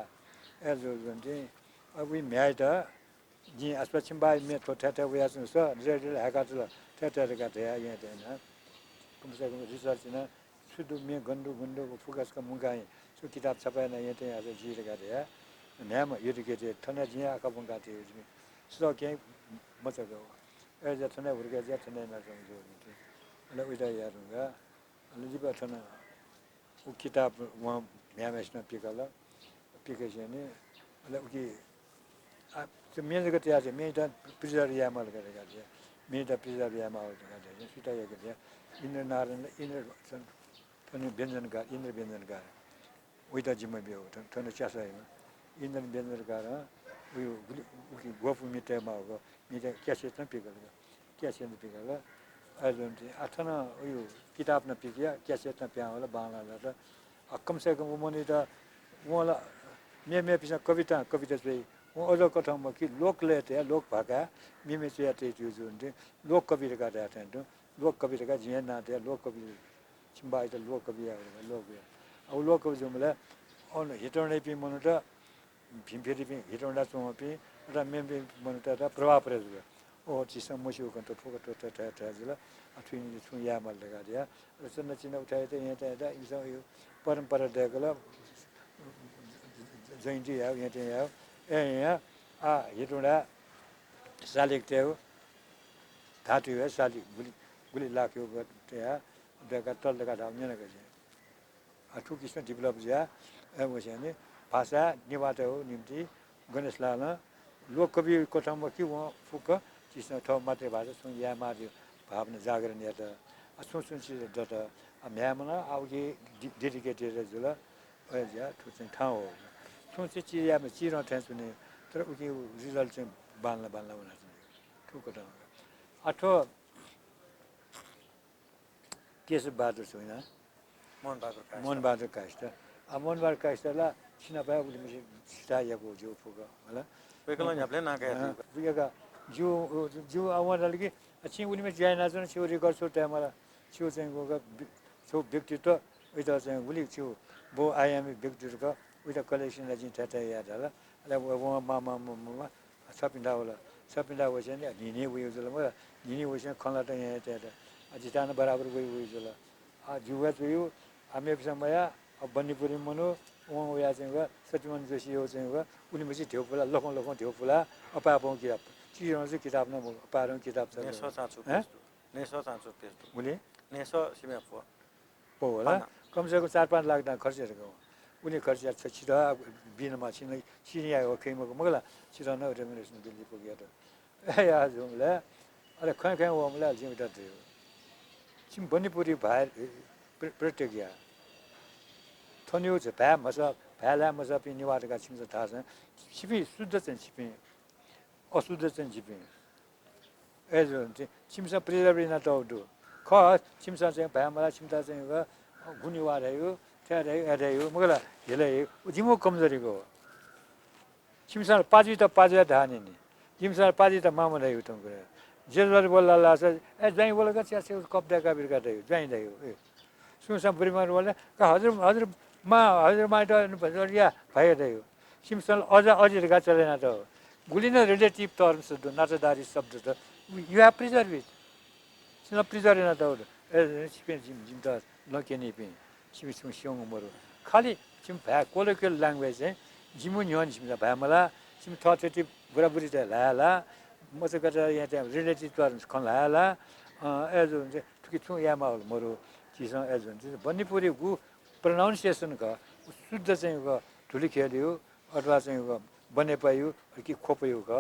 एजो जन्ते अबि म्याइट जी अस्पचिम बाइ मे थो थ्याथ्या उयास स रेडल हाका छ थ्याथ्या का थ्या यहाँ त्यहाँ कमसेकम रिसर्च न सुदु मे गन्डु गन्डु फोकस का मुगाइ सु किताब छपाए न यहाँ त्यहाँ आज जिरेका थ्या न्याम युरिकेटे थना जिया आका बंगा थियो सो के मचको एजा थना उर्गा जा थना न समझो ल उइदा यारुगा ल जिबा थना उ किताब वहाँ म्यामेस्न पिकला पिकेसने ल उकी त्यो मेजको त्यहाँ चाहिँ मेटा प्रिजर यामल गरेका थिए मेटा प्रिजर यामल गरेका थिए सुटाइएको थियो इन्द्र नारायण इन्द्र पनि व्यञ्जनकार इन्द्र व्यञ्जनकार उइता जिम्मा बियो थन च्यासाइमा इन्द्र व्यञ्जनकार उयो गोफु मिटेमा हो मिटे क्यासेट न पिकल क्यासेट पिकल अहिले आथन उयो किताब न पिकिया क्यासेट न प्या होला बाला त कम से कम मनि त उहाँलाई मे पिसा कविता चाहिँ वो अझ कथामा कि लोकले त्यहाँ लोक भाका मिमे चाहिँ त्यो जुन लोक कविता गाड्या थियो लोक कविता जिया नाथे लोक कवि छिम्बाइ त लोक कवि लोक अब लोक कवि जुमले अन हिटौँडै पि मनु त फेरि पि हिटौँडा चौँ पि र मेमे मनु त प्रभाव परेछ ओ चिसा मसिउ कन्त फोक त जुल अथुनि छु या मल लगा दिया र चिन्ह चिन्ह उठाए त यहाँ त्यहाँ यो परम्परा दिएकोला जयन्ती आयो यहाँ त्यहाँ आयो यहाँ हिटौँडा शालिक थियो थाहा थियो शालिक गुली लाग्यो त्यहाँ देखा तल देखा धाम यहाँ गए ठुक किसिम डेभलप ज्या भने भाषा निवात हो निम्ति गणेश लाल लोककवि कोठामा कि उहाँ फुक चिसो ठाउँ मातृभाषा सुन या मार्यो भावना जागरण या त सुन चिज त म्यामना अब कि डेडिकेटेड जुल ज्या ठुक चाहिँ ठाउँ हो सुन चाहिँ चियामा चिर ठ्यास हुने तर उके रिजल्ट चाहिँ बाल्न हुन ठुक ठाउँ अठो केशव बहादुर छैन मोहनबहादुर काष्ट अब मोहनबहादुर काष्टलाई सिनापायो उसले सिटाइएको जो फुक होला जिउ जिउ उहाँले कि छिउ उनीमा ज्यान नाच्नु छिउरी गर्छु त्यहाँ मलाई छिउ चाहिँ गएको छेउ व्यक्तित्व उयो चाहिँ उसले छिउ बो आयामी व्यक्तित्वको उयो कलेक्सनलाई चाहिँ ठ्याठ्या याद होला उहाँ मामा सपिन्डा होला सपिन्डा होइछ नि हिँडे उयो जसलाई हिँडे होइछ खला त यहाँ त्यहाँ जितान बराबर उयो जल जुवा चाहिँ हामी समय बन्नीपुरी मनो उहाँ उया चाहिँ सत्यमान जोशी हो चाहिँ उनीमा चाहिँ ठेउ फुला लखौँ ठेउ फुला अपापौँ किताब चिजमा चाहिँ किताब न अपारौँ किताब छ उसले पो होला कमसेकम 4-5 लाख त खर्चेको उनी खर्च छिटो बिनमा चिनी आयो खेमको मगला छिटो न रेमुनेसन दिल्ली पुग्यो त ए आज हमला अरे खै खै हमला जिम्मेदार थियो छिम बन्नीपुरी भाइ प्रत्येक या थन्यु छ भ्या मसा भ्याला मसा पि निवारका छिम थाहा छ छिपी शुद्ध चाहिँ छिपी अशुद्ध चाहिँ छिपी एजो छिमसा प्रिजर्भ न त उडु ख छिमसा चाहिँ भ्या मला छिमता चाहिँ गुनिवार आयो त्यहाँ रह्यो मगला हेला जिमो कमजोरीको छिमसा पाजी त पाजा धाने नि जिमसा पाजी त मामा रह्यो त कुरा जेलर बोल्ला लाछ ए जाई बोलेको चिया कप्दा काबिर काट्यो जाई रह्यो ए सुनसा परिमाण बोले हजुर मा त या भइरह्यो सिमसल अझै गा चलेन त गुली न रिलेटिभ टर्म्स नाचदारी शब्द त you have preserve it seen preserve न त ए जिम त नकेनी पि छिम सिउङ मरो खालि छिम भ्या कोलोकियल ल्याङ्ग्वेज चाहिँ जिमु न्युन छिम भ्या मला छिम थथेटी बुढाबुढी त लाला म चाहिँ गएर यहाँ त्यहाँ रिलेटिभ टर्म्स खन लाला एज हुन्छ ठुकी छु यामा मरो चिसँग एज हुन्छ बन्नीपुरी गु प्रोनाउन्सिएसन क शुद्ध चाहिँ ठुली खेल्यो अथवा चाहिँ बने पायो कि खोप्यो क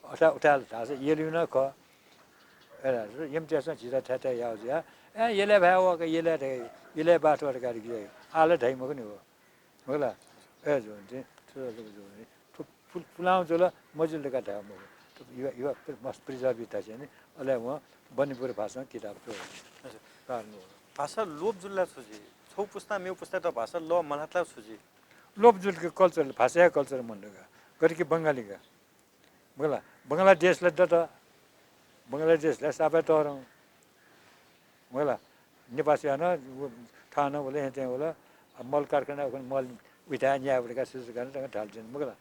अथवा उठा थाहा छ येलिउ न क एम त्यसमा झिरा ठ्याठ्या याउ ज्या ए यसले भ्या हो यसले बाटो गाडी गयो आले ढाइमा पनि हो होला एज हुन्छ फुलाउँछ ल मजुरले काट्या यो मस्त प्रिजर्भिता चाहिँ नि अहिले उहाँ बन्नीपुर भाषामा किताब पार्नु हो भाषा लोप जुल्ला छोजी छौ पुस्ता मेउ पुस्ता त भाषा ल मलात्ला छोजी लोप जुलको कल्चर भाषा कल्चर मन्डका गरिके बङ्गालीका बोला बङ्गलादेशलाई त बङ्गलादेशलाई सबै तरौँ होला नेपाली न थाहा नहोला यहाँ त्यहाँ होला मल कारखाना मल उठाए न्यायका सुसु गर्न ढाल्छन् मगला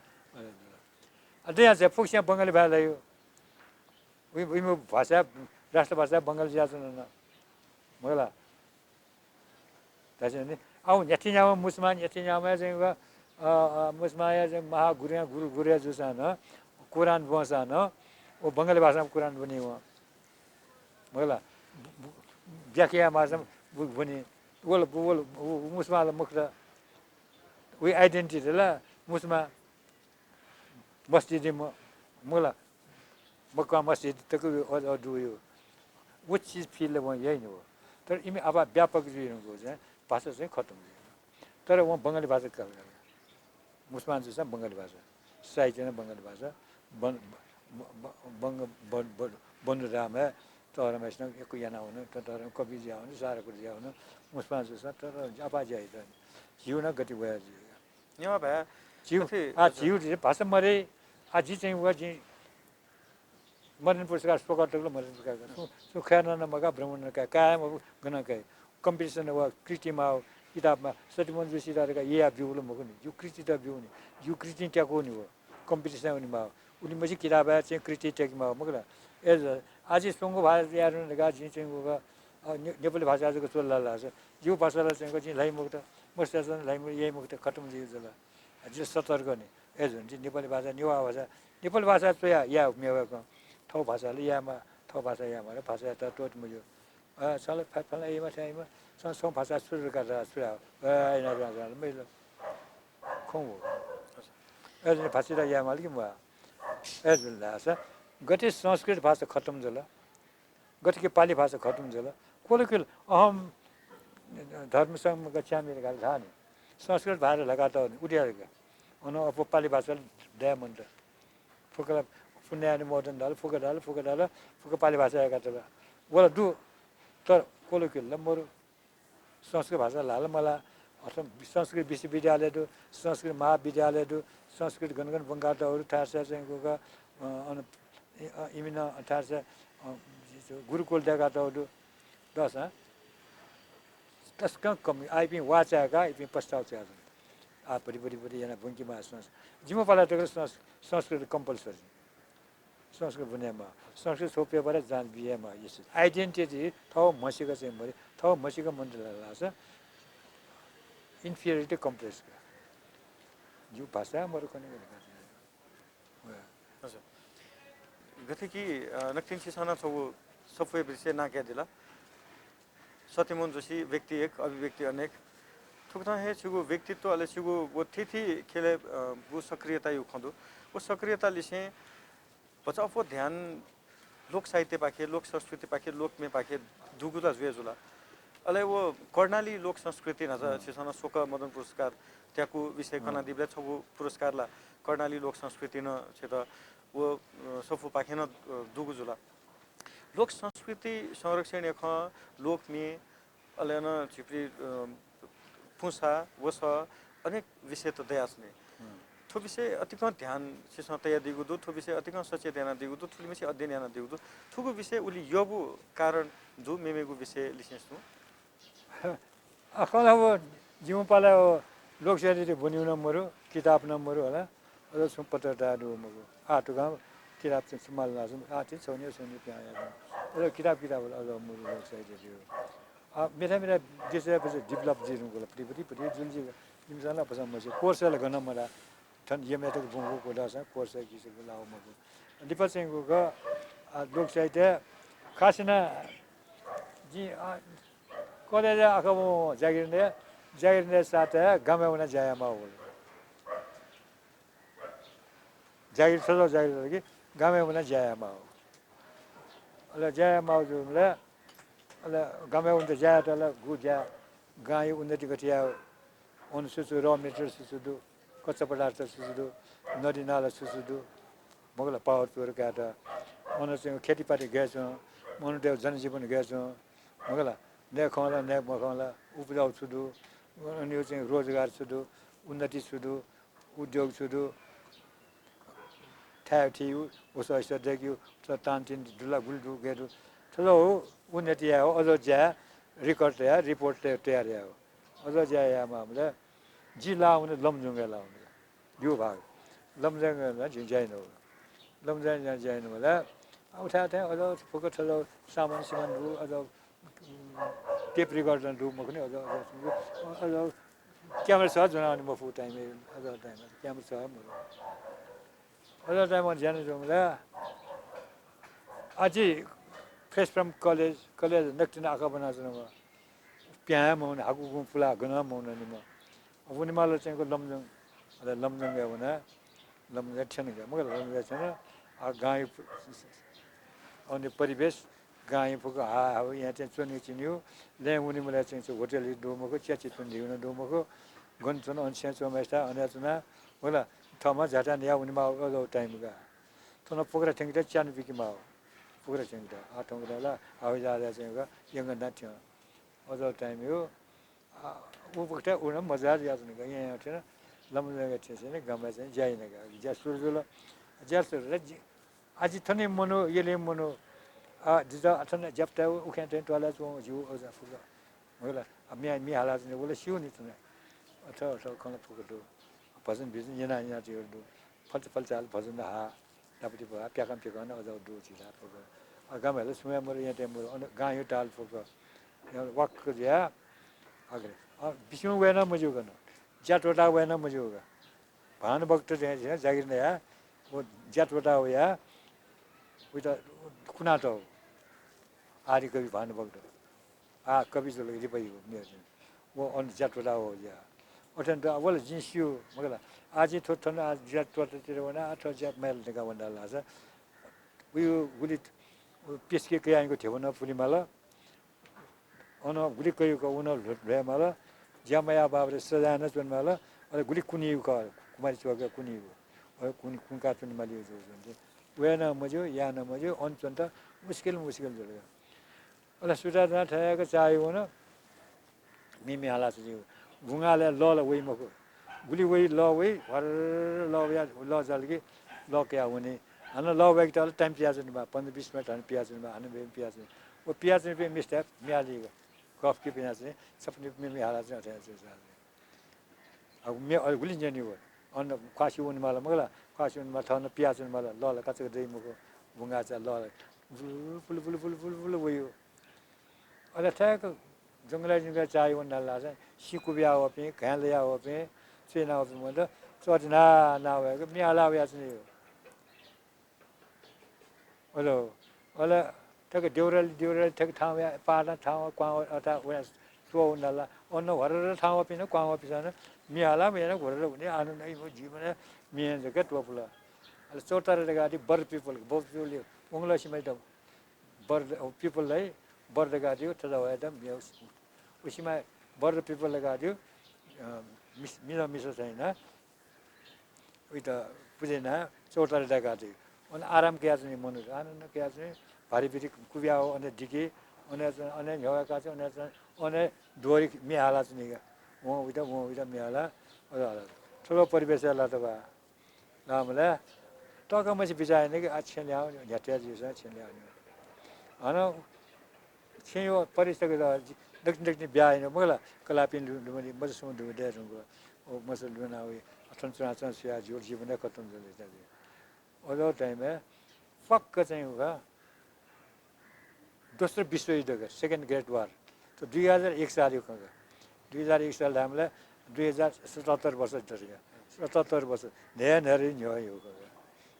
त्यहाँ चाहिँ फुक्सिया बङ्गाली भाषा यो उयो भाषा राष्ट्रभाषा बङ्गाली जान्छ न मगला त्यसैले आउ यति냐मा मुसमान यति냐मा चाहिँ मुसमाया चाहिँ महागुरुया गुरु गुरुया जुसान कुरान बसान ओ बङ्गाली भाषामा कुरान बने हो मगला व्याख्या भाषा बने बोल बोल मुसमाला मुख वी आइडेन्टिटी ल मुसमा मस्जिद मगला मक्का मस्जिद तक अदु यो वो चीज फिल वो यही हो तर इमे अब व्यापक जीवनको चाहिँ भाषा चाहिँ खत्म भयो तर वहाँ बङ्गाली भाषा कल गर्छ मुसलमान चाहिँ बङ्गाली भाषा साहित्य नै बङ्गाली भाषा बङ्ग बन्नुराम तरमा यसमा एक याना हुनु तर कवि ज्या हुनु सारा कुरो ज्या हुनु मुसलमान चाहिँ तर आवाज आइद जिउ न गति भयो यहाँ भए जिउ जिउ भाषा मरे आजी चाहिँ वा चाहिँ मरण पुरस्कार सोकाटकले मरण पुरस्कार सुखान नमगा भ्रमण का कायम गन का कम्पिटिसन वा कृतिमा किताबमा सत्यमन जोशी रहेका या बिउलो मको नि यो कृति त बिउ नि यो कृति ट्याको नि हो कम्पिटिसन हुने मा उनी पछि किताब चाहिँ कृति ट्याकमा मगला एज आज सङ्गो भाषा यार नगा चाहिँ होगा नेपाली भाषा आजको चोल्ला लाग्छ यो भाषालाई चाहिँ चाहिँ लाई मुक्त मस्तासन लाई यही मुक्त खत्म दियो जला जे सतर्क नि एज हुन्छ नेपाली भाषा नेवा भाषा नेपाली भाषा तो या मेवाको थौ भाषाले यामा थौ भाषा यामा भाषा त टोट मुयो साल फला एमा छैमा सं भाषा सुरु गरेर सुरा हैन राजा मैले खौ एज भाषा यामा कि म एज लास गति संस्कृत भाषा खत्म जला गति के पाली भाषा खत्म जला कोलोकिल अहम धर्म संघ गच्छामी गाल धाने संस्कृत भाषा लगाता उडियाका अन अब पाली भाषा डायमन्ड फुकला पुण्यानि मोडन डाल फुक पाली भाषा आएका त बोला दु तर कोलोकिल मरु संस्कृत भाषा लाल मला अथवा संस्कृत विश्वविद्यालय दु संस्कृत महाविद्यालय दु संस्कृत गणगण बङ्गालहरू ठासा चाहिँ गोगा इमिना ठासा गुरुकुल देगातहरू दस तस्का कम आइपि वाचाका आइपि प्रस्ताव चाहिँ आ बढी yana bunki ma जिम्मा पाला त संस्कृत कम्पलसरी संस्कृत बुनेमा संस्कृत सोपेबाट जान बिहेमा यस आइडेन्टिटी थौ मसीको चाहिँ भरि थौ मसीको मन्त्र लाग्छ इन्फिरिटी कम्प्लेक्स जो भाषा मरु कने हजुर गथे कि नक्तिन सिसाना छ वो सफे विषय ना क्या दिला सत्यमन जोशी व्यक्ति एक अभिव्यक्ति अनेक थुक्ता है छिगो व्यक्तित्व अले छिगो वो थिथि खेले वो सक्रियता यु खंदो वो सक्रियता लिसे बचाव ध्यान लोक साहित्य पाखे लोक संस्कृति पाखे लोक में पाखे दुगुला जुएजुला अले वो कर्णाली लोक संस्कृति नजा छिसना शोक मदन पुरस्कार त्याको विषय कना दिबले छ वो पुरस्कारला कर्णाली लोक संस्कृति न छ त वो सफु पाखे न दुगुजुला लोक संस्कृति संरक्षण यख लोक में अले न छिप्री पुसा वस अनेक विषय तो दयासने थो विषय अतिक ध्यान सिसन तया दिगुदु थो विषय अतिक सचेतना दिगुदु थुलि मिसे अध्ययन याना दिगुदु थुगु विषय उली यबु कारण जो मेमेगु विषय लिसेसु अखल अब जिउपाला लोक साहित्य बनिउन मरु किताब नम्बर होला अझ सुपत्र दाडु मगु आटुगा किताब चाहिँ समाल लाजु आति छौनी छौनी प्याया र किताब अझ मरु लोक साहित्य दियो मेरा विषय पछि डेभलप जिनुको परि जुन इमसाला पसम मसे कोर्सले गर्न मला ठन यमेटक बुंगु कोडा सा कोर्स किसे लाउ मगु दिपा चाहिँ गो लोक साहित्य खासना जी कलेज आखमो जागिरने साथ गामेउना जायामा हो जागिर सजो जागिर कि गामेउना जायामा हो अले जायामा जुमले अले गामेउन त जायातला गुजा गाई उन्नति गतिया अनुसुसु र मिटर सुसुदु कच्चा पदार्थ सुसुदु नदी नाला सुसुदु मगला पावर तोर काटा अनु चाहिँ खेतीपाती गएछ मनुदेव जनजीवन गएछ मगला ने खला ने मखला उपजाउ सुदु अनि चाहिँ रोजगार सुदु उन्नति सुदु उद्योग सुदु थाथियु उसो यसो देखियो त तान्तिन दुला गुल्दु गेदु थलो उन्नति आयो अझ ज्या रेकर्ड या रिपोर्ट तयार आयो अझ ज्यायामा हामीले जिल्ला आउने लमजुङ्गा लाउने यो भाग लमजुङ्गा झिझ्याइन हो लमजुङ्गा झिझ्याइन होला उठा त्यहाँ अझ फोकट अझ सामान सिमान रु अझ टेप रिकर्डर रु म पनि अझ अझ क्यामेरा छ जनाउने म फु टाइम अझ टाइम क्यामेरा छ अझ टाइम ज्यान जाउँदा अझै फ्रेस फ्रम कलेज कलेज नक्टिन आँखा बनाएको म प्याँ माउने हाकु फुला गना माउने नि म उनी मालो चाहिँ लमजुङ लमजुङ गयो भने लमजुङ छैन क्या मगर लमजुङ छैन गाई अनि परिवेश गाई फुको हावा यहाँ चाहिँ चुनी चिन्यो ल्या उनी मलाई चाहिँ होटेल डोमोको च्याची चुन्डी हुन डोमोको गन्छन् अन्स्या चोमेस्टा अन्याचुना होला थमा झाटा न्या उनी मा टाइमका थोना पोखरा ठेङ्गिटा च्यान बिकीमा हो पोखरा ठेङ्गिटा आठौँला हावा जाँदा चाहिँ यङ्ग नाथ्यो अझ टाइम यो उबक्टा उना मजा याद नहीं यहाँ थे ना लम्बे अच्छे से ना गंबा से जाए ना जा सुरजुला जा सुर आज थने मनो ये ले मनो जिजा अथने जब तक उखे टेंट वाला जो जो अजा फुला होला मी हालात ने बोले शिव नहीं थने अच्छा अच्छा खाना फुकटो भजन भजन ये ना जो दो फल चाल भजन हा तापति भा प्याकम प्याकम ना अजा दो चीज़ आप फुका गंबा ले सुबह मरे यहाँ टेंट मरे गाय टाल फुका यहाँ वक जा अगले विष्णु वेना मुझे होगा ना जाट वटा वेना मुझे होगा भान भक्त हैं जागिर ने यार वो जाट वटा हो यार वो तो कुना तो आरी कभी भान भक्त कभी चलो ये भाई हो नहीं वो अन जाट वटा हो या और तो वो जिंसियो मगर आज ही तो ना आज जाट वटा तेरे वो ना आज जाट मेल निका वंडा लासा वो गुली पीस के कहीं को थे वो ना पुरी माला अन गुली कहीं को वो ना ले माला ज्यामया बाबरे सजाना चुन माला और गुली कुनी का कुमारी चुका कुनी और कुनी कुनका चुन माली हो जो वे ना मजो या ना मजो अन चुनता मुश्किल मुश्किल जलेगा और सुधा ना ठहरा के चाहे वो ना मिमी हालात जो गुंगाले लॉ वही मको गुली वही लॉ वही हर लॉ या लॉ जल के लॉ क्या होने अन लॉ वही तो टाइम पियाज नहीं बा 15-20 मिनट अन पियाज नहीं बा अन पियाज वो पियाज नहीं पे मिस्टेक मियालीगा कॉफ के पियाज नहीं सपने मिमी हालात जो ठहरा अब मैं और गुली जानी वो अन काशी उन माला मगला काशी उन माला थाना पियाज उन माला लॉ लगा तो दे मको गुंगा चा लॉ फुल फुल फुल फुल फुल वही हो और अच्छा है जंगल जंगल चाय वो नाला से शिकु भी आओ पे कहाँ ले आओ पे चेना आओ पे मतलब सोच ना ना हुआ कि मैं आला हुआ नहीं हो हेलो वाला तक ड्यूरल तक ठाव या पाना ठाव क्वां अता वो सो नाला और न वरर ठाव पे न क्वां पे जाना मैं आला मैं ना वरर उन्हें आनंद नहीं वो जीवन है मैं जगत वो पुला अल चोटर लगा दी बर पीपल बहुत पीपल उंगला से मैं तो बर पीपल लाई बर लगा दियो थोड़ा हुआ था उसी में बर पीपल लगा दियो मिला मिसा चाहिए ना वही तो पुजे ना चोटर लगा दियो और आराम किया नहीं मनु आनंद किया नहीं भारी भारी कुबिया हो अने दिखे अने न्योगा काचे अने दोरी में हालात नहीं का वो इधर में हाला और हालात थोड़ा परिवेश वाला तो बा ना मतलब तो क्या मुझे बिचारे ने कि अच्छे ले आओ झटिया जी से अच्छे ले आओ है ना छेयो परिस्थिति का दक्षिण दक्षिण ब्याह है मगला कलापिन डुमनी मज़े सुन डुम दे रहा हूँ वो मसल डुमना हुई अठन चुनाचन से आज जोड़ जीवन का खत्म कर देता है और वो टाइम है फक का चाहिए होगा दूसरे विश्व युद्ध का सेकेंड ग्रेट वार तो 2001 साल युग का 2001 साल हमला 2077 वर्ष डरेगा 77 वर्ष नया नया नहीं होगा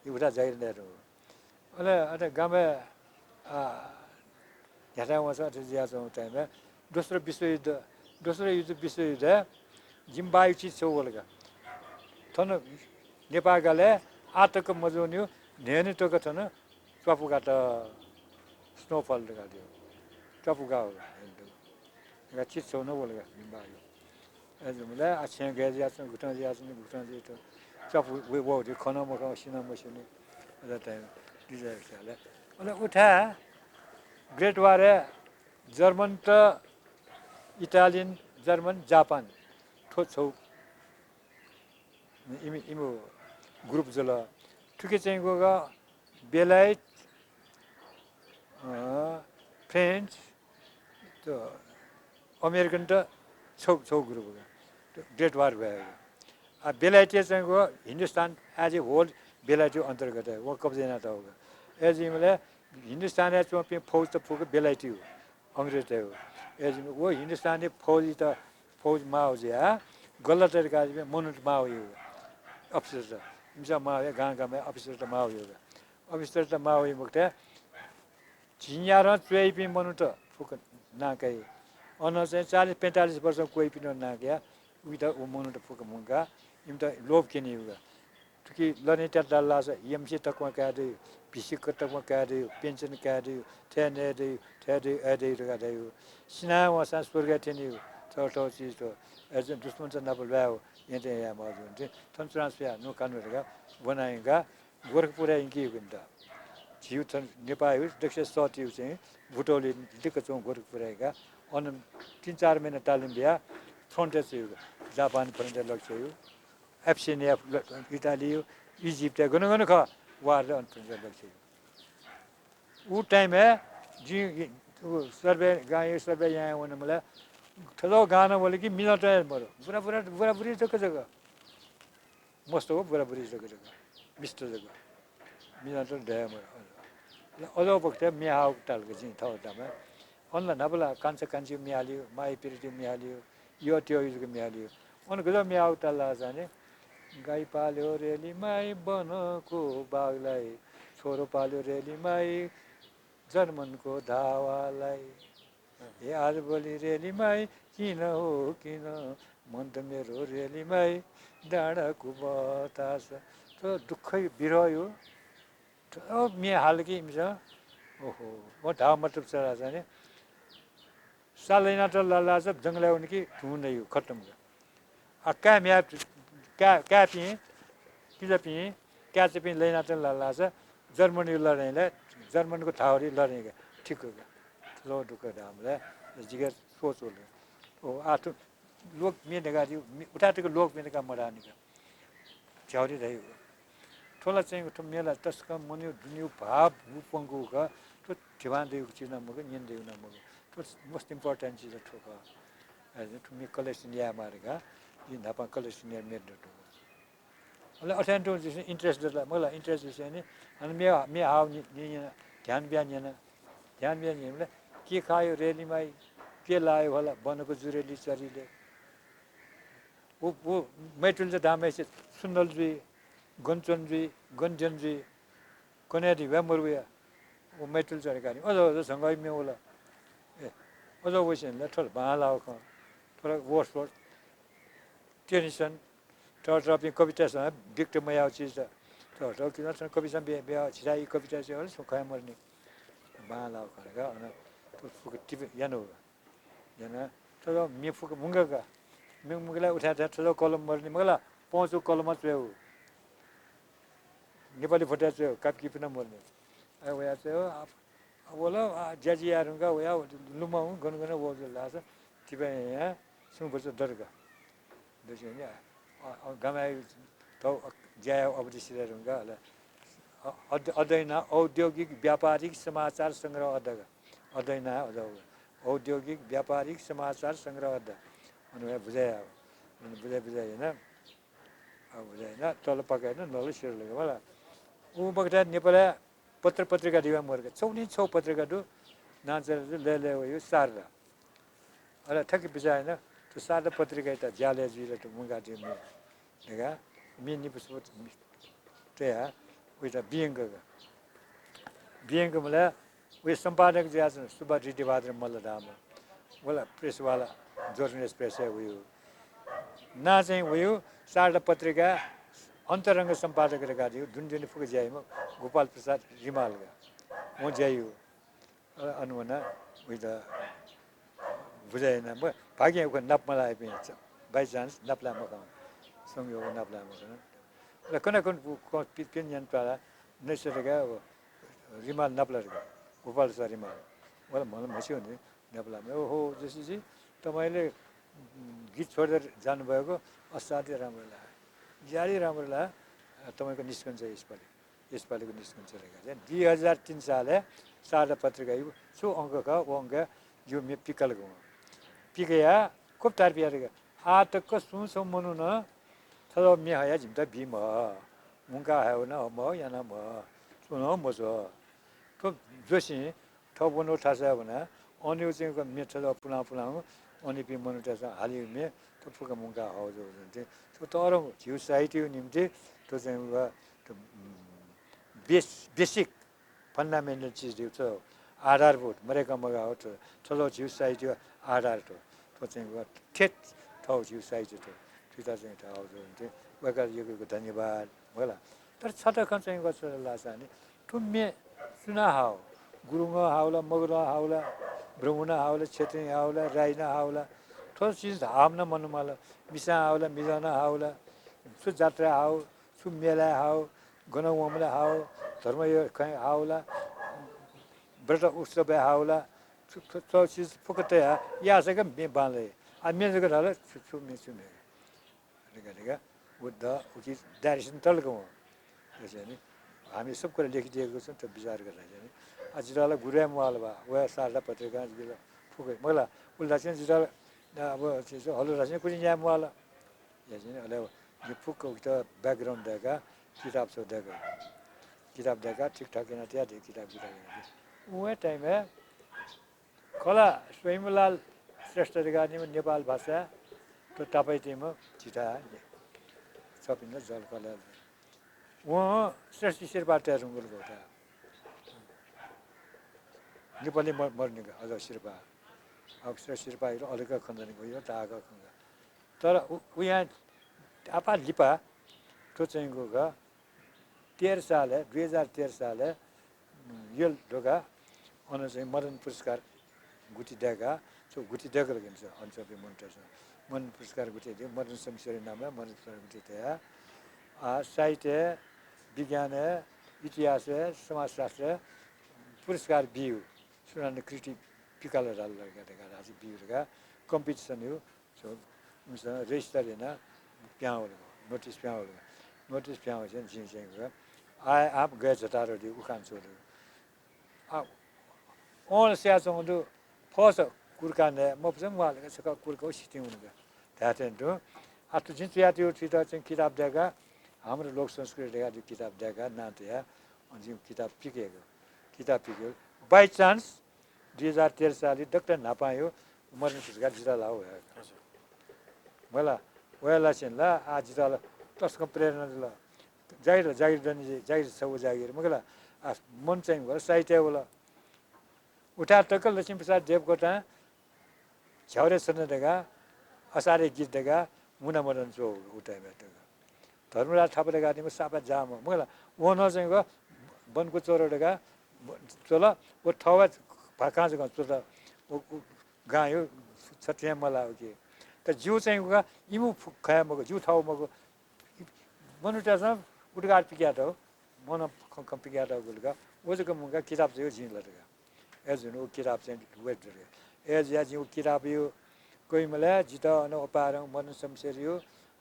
ये उठा जाहिर नहीं रहो अरे अरे गाँव में यहाँ वहाँ से ज्यादा टाइम है दूसरा विश्व युद्ध है जिम्बाई चीज से बोलेगा थन नेपाल गले आतक मजोनियो नेने तो कथन चपू का तो स्नोफॉल लगा दियो चपू का होगा ये चीज से ना बोलेगा जिम्बाई ऐसे मिला अच्छे गए जाते हैं घुटना जी तो चपू वो जो खाना मकान सीना मशीने ऐसा टाइम डिजाइन साले और उठा ग्रेट वार है जर्मन तो इटालियन जर्मन जापान ठो छौ इमो ग्रुप जला ठुके चाहिँ गोगा बेलायत फ्रेन्च तो अमेरिकन तो छौ ग्रुप डेट वार भयो बेलायती चाहिँ हिन्दुस्तान एज ए होल बेलायती अन्तर्गत है वो कब्जे ना था होगा एज मतलब हिंदुस्तान है जो फौज तो फूक बेलायती हो अंग्रेज है एज वो हिंदुस्तानी फौज माओ जी है गलत तरीका से मनुष्य माओ ही होगा अफसर था मिसा माओ है गांव में अफसर तो माओ ही होगा अफसर तो माओ ही मुक्त है झियारा चुई भी मनुष्य फूक ना कहीं अन्य चाहिँ 40-45 वर्ष कोही पनि नगया उता उ मनुष्य फूक मुंगा इमता लोभ के नहीं होगा क्योंकि लड़ने तक डाला से एमसी तक में कह दे पीसी तक में कह दे पेंशन कह दे ठहरे ऐसे लगा दे सिना वहाँ सांस स्वर्ग थे नहीं तो चीज तो ऐसे दुश्मन से ना बुलवाया हो ये तो यहाँ मौजूद थे थन ट्रांसफर नो कानून रहेगा बनाएगा गोरखपुर इनकी गुंडा जीव थन नेपाल दक्षिण सौती चाहिँ भुटौली दिक्क चौं गोरखपुर रहेगा और 3-4 महीने तालिम दिया फ्रंटेज से जापान फ्रंटेज लग से एप्सिनिया इटाली इजिप्ट गन खा वार फ्रंटेज लग से वो टाइम है जी सर्वे गाय सर्वे यहाँ होने मतलब थलो गाना बोले कि मिनट है मरो बुरा बुरी जगह मस्त हो बुरा बुरी जगह मिस्टर जगह मिनट डे मरो अदो वक्त मियाव टाल के जी था में अन्ना नबला कांची मियालियो माई पिरिटी मियालियो यो त्यो युजको मियालियो अन गजो मियाव टाल जाने गाई पाल्यो रेली माई बनको बागलाई छोरो पाल्यो रेली माई जर्मनको धावालाई हे आज बोली रेली माई किन हो किन मन त मेरो रेली माई डाँडाको बतास त दुःखै बिरह्यो मिया हालकी मिस ओहो म ढाव मतलब चला जाने सालैना त लल्ला सब जंगला उनकी ढूंढ रही हो खत्म क्या मैं क्या पिए किला पिए क्या चाहिँ पिए लेना त लल्ला छ जर्मनी लड्ने जर्मनको ठाउरी लड्ने ठिक हो लो दुःख हामीलाई जिगर सोच हो ओ आठ लोक मेने गाडी उठाटेको लोक मेने का मरानी का झ्याउरी रही हो थोला चाहिँ उठ मेला तस्का मन्यो दुनियो भाव रूपंगो का तो ठेवान देउ चिज नमगो निन देउ नमगो तो मोस्ट इम्पोर्टेन्ट चिज ठोका अहिले तुमी कलेक्सन या मारेगा in Dhapa collection yeah made दो अले अटेन्ट टु इन्ट्रेस्ट दला मलाई इन्ट्रेस्ट छ नि अनि मे हाउ नि ध्यान बिहान नि के खायो रेलीमाई के लायो होला बनको जुरेली चरीले वो मैटुल चाहिँ दामे चाहिँ सुन्दलजी गञ्चनजी गञ्जनजी कन्यादी व्यामरुया वो मैटुल चरेका नि अझ सँगै मेउला ए अझ वैसेनले थोर भालाउ ख थोर वर्स टेन्सन थोर कवितासँग व्यक्तमय चीज थोर किन कविता बिहा छिराई कविता चाहिँ सुखाय मर्ने भालाउ खरेगा अनि फुक टिप यानो याना थोर मे फुक मुंगा मुगलाई उठाएर थोर कलम मर्ने मलाई पाउँछु कलममा चाहिँ नेपाली फोटा चाहिँ कापकी पनि मर्ने अब या चाहिँ बोला ज्याजी यारुंगा वया लुमाउ गनगन वजल लाछ तिबे यहाँ सुनुपर्छ दरगा देख्यो नि गमाइ त ज्या अवधि सिरेरुंगा अध्ययन औद्योगिक व्यापारिक समाचार संग्रह अध्ययन औद्योगिक व्यापारिक समाचार संग्रह अनि बुझायो बुझाइ हैन अब बुझाइन तल पकाएन नल सिर लगे मलाई ऊ बगटा नेपाली पत्र पत्रिका दिवा मर्के छौ पत्रिका दु नाचर ले यो सारदा अरे ठक्की बिजाएन त्यो सारदा पत्रिका त ज्याले जुले त मुगा दियो नि हैगा मिनी पुष्प त्यहाँ उता बियंग मलाई उयो सम्पादक ज्याछ सुब्बा रेड्डी बहादुर मल्ल दाम होला प्रेस वाला जर्नलिस्ट प्रेस है उयो ना चाहिँ उयो सारदा पत्रिका अन्तरङ्ग सम्पादक गाडियो जुन फुक ज्याइमा गोपाल प्रसाद रिमालका म ज्याइयो अनुमना उयो बुझाएन म भाग्य नपमा लाए पनि बाई चान्स नपला मकाउँ संयोग नपला मकाउँ र कुन ज्ञान पारा नैसरेका रिमाल नपलाका गोपाल प्रसाद रिमाल मलाई मलाई मस्यो नि नेपालमा ओहो जोशीजी तपाईँले गीत छोडेर जानुभएको असाध्यै राम्रो लाग्यो ज्यादै राम्रो लाग्यो तपाईँको निस्कन्छ यसपालिको निस्कन्छ रहेका चाहिँ 2003 साले सारदा पत्रिका सो अङ्क का वो अङ्क यो मे पिकल गो पिकया खूप तारपिया आता कसं सो म्हणून थोडं मी हाया जिमता भीम मुंगा हाय ना मग याना मग सुनो मजो तो जोशी ठोबनो थासा बना अनि चाहिँ मे थोडं पुना पुना अनि पि मनु त्यासा हाली मे तो फुका मुंगा हाउ जो तो तर जिउ साइटी निम्ति तो चाहिँ तो बेसिक फन्डामेन्टल चिज दिउँछ आधारभूत मरेका मगा हो थोडो जिउ साइटी आधार तो चाहिँ ठेट ठाउँ जिउ साइटी तो फिता चाहिँ ठाउँ जो वका यो धन्यवाद होला तर छटक चाहिँ गर्छ लासाने ठुम्मे सुना हाउ गुरुङ हाउला मगुरा हाउला ब्रह्मणा हाउला क्षेत्री हाउला राईना हाउला थोर चिज हाम न मनुमाला मिसा हाउला मिजाना हाउला सु जात्रा हाउ सु मेला हाउ गणवमला हाउ धर्म यो हाउला व्रत उत्सव हाउला थो चिज फुकते या सके मे बाले आ मे जगह हाल छु मे छु मे निका बुद्ध उचित डाइरेक्सन तलको त्यसैले हामी सब कुरा लेखिदिएको छ त्यो विचार गरेर चाहिँ जिराला गुरे मवाल बा वे सारदा पत्रिका जिरा फुके मलाई उल्टा चाहिँ जिरा अब चाहिँ हलो रासिन कुनै यहाँ मवाल या चाहिँ अहिले यो फुकको त ब्याकग्राउन्ड दिएका किताब छ दिएको किताब दिएका ठिकठाक होइन त्यहाँ थियो किताब उहाँ टाइममा कला स्वयंलाल श्रेष्ठका नेपाल भाषा त्यो तपाईँ टिम छिटा सपिन्छ जल कला उहाँ श्रेष्ठ शेर्पा रुङ्गुल भोटा नेपाली मर्ने अझ शेर्पा अब शेर्पाहरू अलग्गै खन्जनी गयो टागा खङ्गा तर उहाँ आपा लिपा त्यो चाहिँ गएको 13 साल 2013 साल यो ढोका अनि चाहिँ मदन पुरस्कार गुटी दिएका सो गुटी दिएको भन्छ अञ्चल मन पुरस्कार गुटी दियो मदन शमशेरी नाममा मदन पुरस्कार गुटी दिए साहित्य विज्ञान इतिहास समाजशास्त्र पुरस्कार बिउ सुनाने कृति पिकाल लगा राजी बिउका कम्पिटिसन हो सो रेजिस्टर होइन प्याउ नोटिस प्याउ चाहिँ झिङ चाहिँ आए आप गए जतारो दियो उखान छोड्यो ओन स्या चाहिँ फस कुर्काने म पनि उहाँले सका कुर्को सिटी हुनुको त्यहाँ चाहिँ आतो चाहिँ त्यो चाहिँ किताब दिएका हाम्रो लोक संस्कृति दिएका किताब दिएका नात्या अनि किताब पिक्यो बाई चान्स 2013 साल डक्टर नपायो मर्ने पुरस्कार जिता लाओ मलाई उहाँलाई चाहिँ ल आ जिता तस्को प्रेरणा ल जागिर छ ऊ जागिर मगला मन चाहिँ भयो साहित्य होला उठा तक लक्ष्मी प्रसाद देवकोटा झ्याउरे सन्न देगा असारे गीत देगा मुना मदन चो उठाइमा धर्मराज थापा गाडीमा सापा जाम मलाई उहाँ चाहिँ गयो वनको चोरो डेगा चोला वो ठाउँ कहाँ चाहिँ चोला गायो सत्या मलाई हो कि त जिउ चाहिँ गयो इमु खाया मगो जिउ ठाउँ मगो मनुटासँग उठगाट पिक्या हो मन पिक्या गुलगा ओजको मुगा किताब चाहिँ झिङ लगा एजुन वो किताब चाहिँ वेट एज या जिउ किताब यो कोही मलाई जिता अन अपारङ मन शमशेरी हो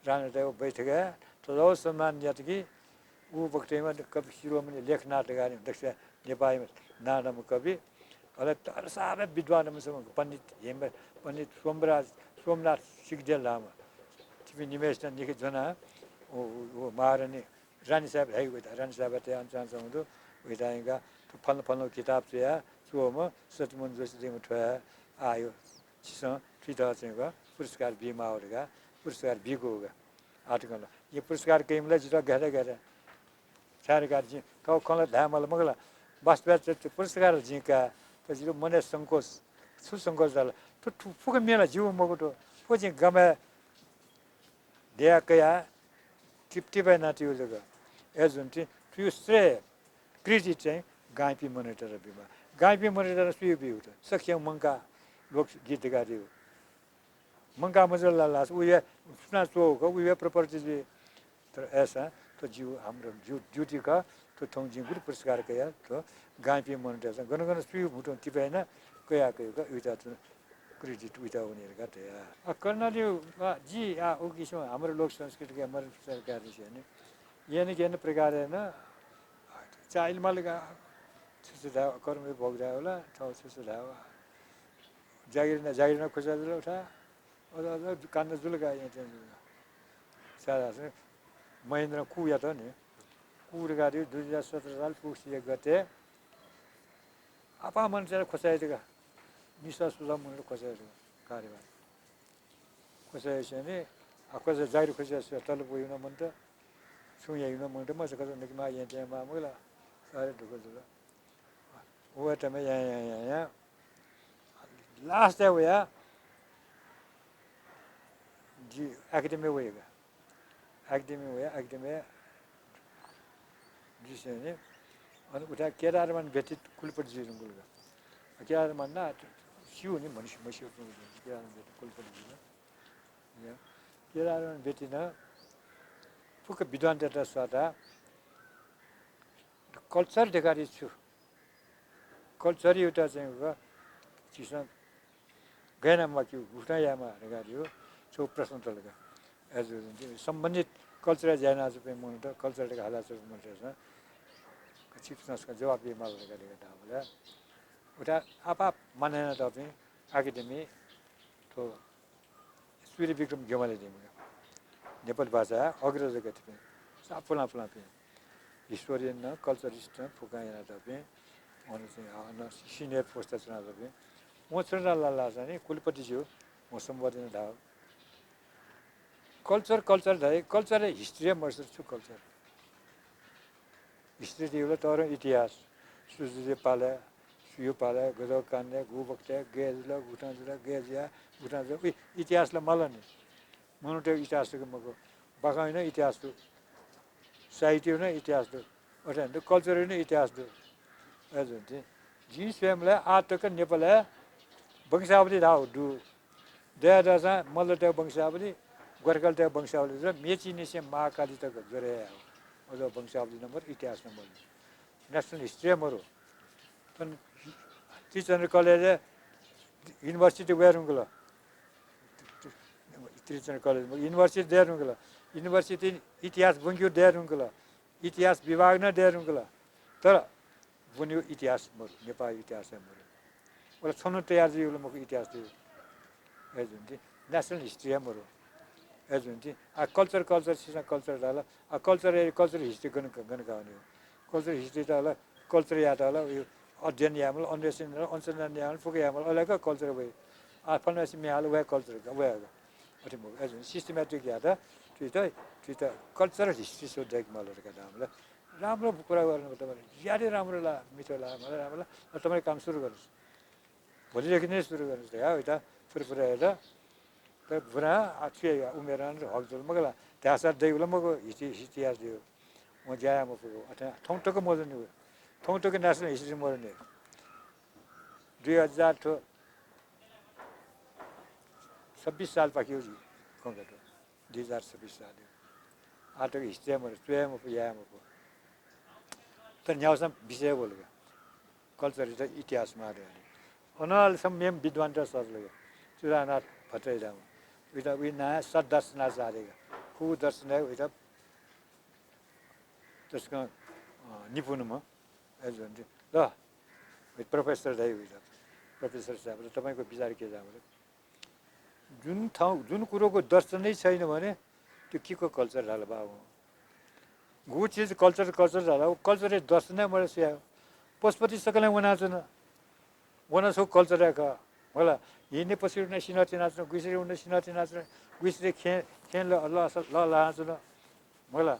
राणा देव बैठ गया तो लो सम्मान दिया कि वो वक्त में कवि शिरोमणि लेखनाथ गाने दक्ष नेपाली में नाम कवि और तर सारे विद्वान में पंडित पंडित सोमनाथ सिगदेल लामा टिपी निमेश निके जना वो महारानी रानी साहब है रानी साहब ते अनचान समुदो विदायगा तो फल किताब से सो म सतमन जोशी दे उठा आयो छिस फिटा चाहिँ पुरस्कार बिमा होगा पुरस्कार बिगो होगा आर्टिकल ये पुरस्कार केमला जिरा गहरे सारे गाजी तो कल धामल मगला वास्तव पुरस्कार जिका तो जिरो मने संकोच सुसंकोच जाला तो फुक मेला जीव मगो तो फुजे गमे दिया कया टिपटिपै नाति हो जगा एजुन ति त्यो श्रेय कृति चाहिँ गाइपी मोनिटर बिमा गाइपी मोनिटर सुयो बिउ त सख्या मंका लोक गीत गादियो मंका मजला लास उये सुना सो को उये प्रॉपर्टीज तर ऐसा तो जीव हाम्रो ड्यूटी का तो थों जी गुरु पुरस्कार कया तो गाइपी मोनिटर गन सुयो भुटो टिपै न कया कयो उता त क्रेडिट उता उनीहरुका त कर्णाली जी ओ किसो हाम्रो लोक संस्कृति के मर सरकार छ नि यानी के प्रकार है ना चाइल्ड मालगा सुधा कर्म भोग होला तो सुधा जागिर न खोजा उठा कान्द जुलगा यहाँ सारा महेन्द्र कुया त नि कुर गाडी 2017 साल पुस 1 गते आपा मान्छेले खोसाइदिएका निसा सुझा मुनि खोसाइदिएका कार्यभार खोसाइछ नि कसै जागिर खोसाइछ तल पुग्न मन त सुयाइन मन त मसे कता निकमा यहाँ त्यहाँ मामुला सारे ढुक ढुक वो त म यहाँ लास्ट है वो या जी एकेडमी होएगा एकेडमी जिसने अनि उता केदारमान व्यतीत कुलपति जिरु गुलगा केदारमान ना सिउ नि मनुष्य मसिउ केदारमान व्यतीत कुलपति जिरु या केदारमान व्यतीत फुक विद्वान देता सादा कल्चर देखारि छु कल्चर एउटा चाहिँ ग चिसा गएनमा कि उठायामा रेगारियो सो प्रश्न तलगा एज सम्बन्धित कल्चर जाना चाहिँ मन त कल्चर का हाला चाहिँ मन छ चिप्सका जवाब दिए माल गरेका दाबले उता आपा मानेन त पनि एकाडेमी तो सूर्य विक्रम गेमाले दिनु नेपाल भाषा अग्रज गति पनि साफला फला पनि हिस्टोरियन न कल्चरिस्ट न फुकाएन त पनि अनि चाहिँ सिनियर पोस्ट छ न पनि म चन्द्रलाल चाहिँ कुलपति छु म सम्बोधन दा कल्चर धाइ कल्चर हिस्ट्री मर्सर छु कल्चर हिस्ट्री दिउला तर इतिहास सुजुले पाले सुयो पाले गदो कान्ने गुबक्ते गेजला गुटाजला गेजिया गुटाजला इतिहासला मलनी मनुटे इतिहासको मको बागाइन इतिहास दु साहित्य न इतिहास दु अरे कल्चर न इतिहास दु अजन्ते जी स्वयंले आतक नेपाल वंशावली दाउ दु देदासा मल्लटे वंशावली गोर्खालटे वंशावली र मेचिनेसे महाकाली तक गरे अझ वंशावली नम्बर इतिहास नम्बर नेशनल हिस्ट्री मरो तन टीचर कलेज युनिभर्सिटी वेरुंगला टीचर कलेज युनिभर्सिटी देरुंगला युनिभर्सिटी इतिहास बंग्यो देरुंगला इतिहास विभाग न देरुंगला तर बुन्यो इतिहास मरो नेपाली इतिहास मरो ओला छनु तयार जिउले मको इतिहास दियो एजुन्ती नेशनल हिस्ट्री मरो एजुन्ती आ कल्चर सिसा कल्चर डाला आ कल्चर हिस्ट्री गन गाउने कल्चर हिस्ट्री डाला कल्चर याद डाला यो अध्ययन यामल अन्वेषण अनुसन्धान यामल फुके यामल अलग कल्चर वे आ फनसी मेहाल वे कल्चर वे अथे मो एजुन सिस्टमैटिक याद त कल्चरल हिस्ट्री सो देख मालहरुका नामले राम्रो कुरा गर्नु तपाईले ज्यादै राम्रो ला मिठो ला मलाई राम्रो ला तपाईले काम सुरु गर्नुस् भोलिदेखि नै सुरु गर्नुस् है उता फुरफुरा हेर्दा त बुरा आछिए उमेरन र हकजुल मगला त्यासा दैउला मगो इतिहास दियो म जाया म पुगो अथा ठौटको मजन हो ठौटको नेशनल हिस्ट्री मर्ने 2026 साल पाक्यो जी कंगटो 2026 साल आटको हिस्ट्री मर स्वयं या म त न्याउसम विषय बोलगा कल्चर त इतिहास मारे अनल सम मेम विद्वान त सरले चुरानाथ भट्टराई दाम उता विना सदर्शना जारेगा खु दर्शन उता त्यसको निपुणमा एजुन्टी ल प्रोफेसर दाइ उता प्रोफेसर साहब तपाईको विचार के जाम जुन कुरोको दर्शन नै छैन भने त्यो केको कल्चर हाल बाबु गु चीज कल्चर जाला कल्चर दर्शन नै मरे स्या पशुपति सकले वना सो कल्चर का होला हिने पछि नै सिनति नाच्नु गुइसरी उन सिनति नाच्नु गुइसरी खेन ल नाच्नु होला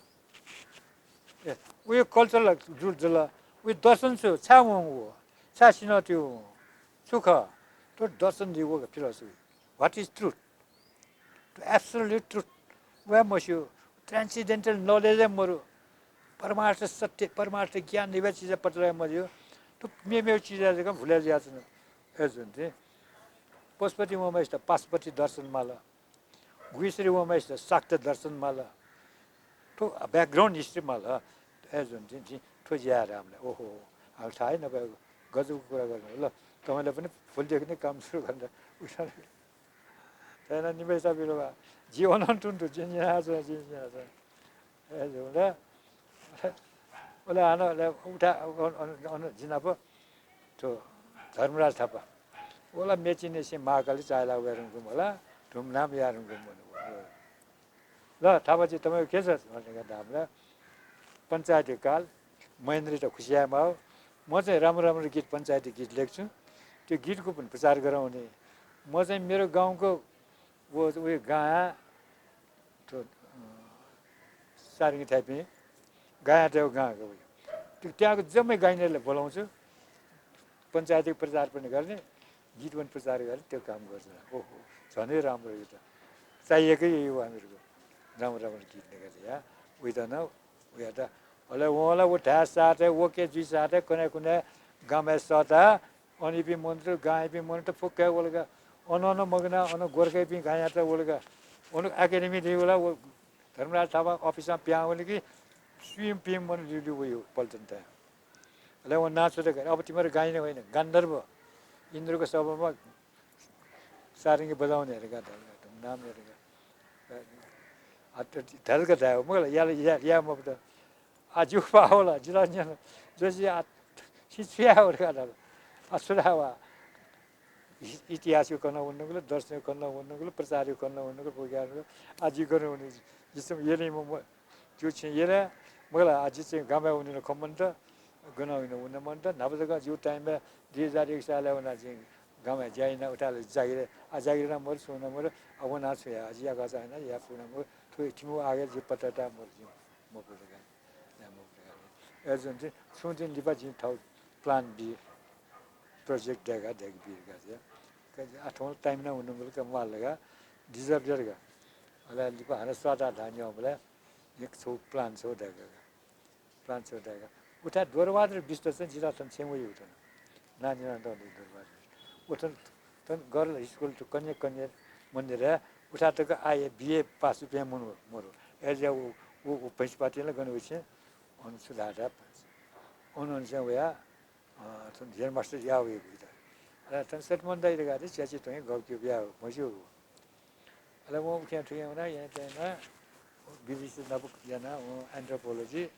ए उयो कल्चर जुट जला उयो दर्शन छु छा म छा सिनति सुख तो दर्शन दिगो philosophy what is truth to absolute truth वे मस्यो ट्रान्सेन्डेन्टल नलेज मरु परमार्थ सत्य परमार्थ ज्ञान निवे चीज पटला मरियो तो मे चीज जगह भुले जाछ न एजुन्ते पशुपति वमैस्त पाशुपति दर्शन माला गुइसरी वमैस्त शाक्त दर्शन माला तो ब्याकग्राउन्ड हिस्ट्री माला एजुन्ते जी ठो ज्याएर हामीले ओहो हाल थाहै नभए गजबको कुरा गर्नु ल तपाईले पनि फुलदेखि नै काम सुरु गरेर उठा छैन निवेश बिरुवा जीवन टुन्टु जिन्या छ एजुन्दा ओला हान उठा जिनाप त्यो धर्मराज थापा ओला मेचिने से महाकाली चायला गरौँ होला धुमधाम यारुङ भन्नु ल थाहा चाहिँ तपाईँको के छ भन्ने गर्दा हामीलाई पञ्चायती काल महेन्द्र त खुसियामा हो म चाहिँ राम्रो राम्रो गीत पञ्चायती गीत लेख्छु त्यो गीतको पनि प्रचार गराउने म चाहिँ मेरो गाउँको उयो गाँ त्यो सारिङ थाइपी गाँ त्यो गाउँको उयो त्यो त्यहाँको जम्मै गाइनेहरूलाई बोलाउँछु पञ्चायती प्रचार पनि गर्ने गीत पनि प्रचार गर्ने त्यो काम गर्छ ओहो झनै राम्रो यो त चाहिएकै यही हो हामीहरूको राम्रो राम्रो गीत लेखेर यहाँ उयो त न उयो त अहिले उहाँलाई उठा साथ वो के जी साथ कुनै कुनै गामे सता अनि पि मन्त्र गाए पि मन्त्र फुक्का बोलेका अन मगना अन गोर्खै पि गाया त बोलेका अनु एकाडेमी दियो होला वो धर्मराज थापा अफिसमा प्या भने कि स्विम पिएम भने लिलु उयो पल्टन त अहिले उहाँ नाच्दै गएर अब तिमीहरू गाइने होइन गान्धर्व इन्द्रको सभामा सारङ्गी बजाउने हेरेका नाम हेरेका ढल्का थाहा हो मलाई या म त आज पावला जिलान्य जोशी शिक्षा असुरावा इतिहास करना भन्नुको दर्शन करना भन्नुको प्रचार करना भन्नुको पुग्या आज गर्नु भने जस्तो यसले म त्यो चाहिँ यसले मलाई आज चाहिँ गामा हुने खम्बन त गनाउनु हुन मन त नभएका जो टाइममा 2001 साल आउन चाहिँ गामा जाइन उठाले जागिर जागिर राम्रो सोना मर अब ना छ आज या गजा हैन या पुना म थोइ तिमो आगे जे पत्ता मर म पुरा एजन चाहिँ सोचिन दिपा चाहिँ ठाउँ प्लान बी प्रोजेक्ट देगा देख बी गया आठौँ टाइम न हुनु मिल के माल लगा डिजर्व जरगा अला दिपा हर सादा धान्य होला एक छौ प्लान छौ देगा प्लान छौ देगा उठा दोरवाद र बिस्त चाहिँ जिरा तन छेउ यो त नानी न दोरवाद उठन तन गर्ल स्कुल त कन्या कन्या मन्दिर उठा त आए बीए पास पे मरो एज वो पैसा पार्टीले गर्नु छ on sudah ada on saya ya dia master ya we gitu ada translate mondai dekat itu jadi tu yang gau kiu ya maju ada mau kian tu yang mana yang na bisnis nabu jana anthropology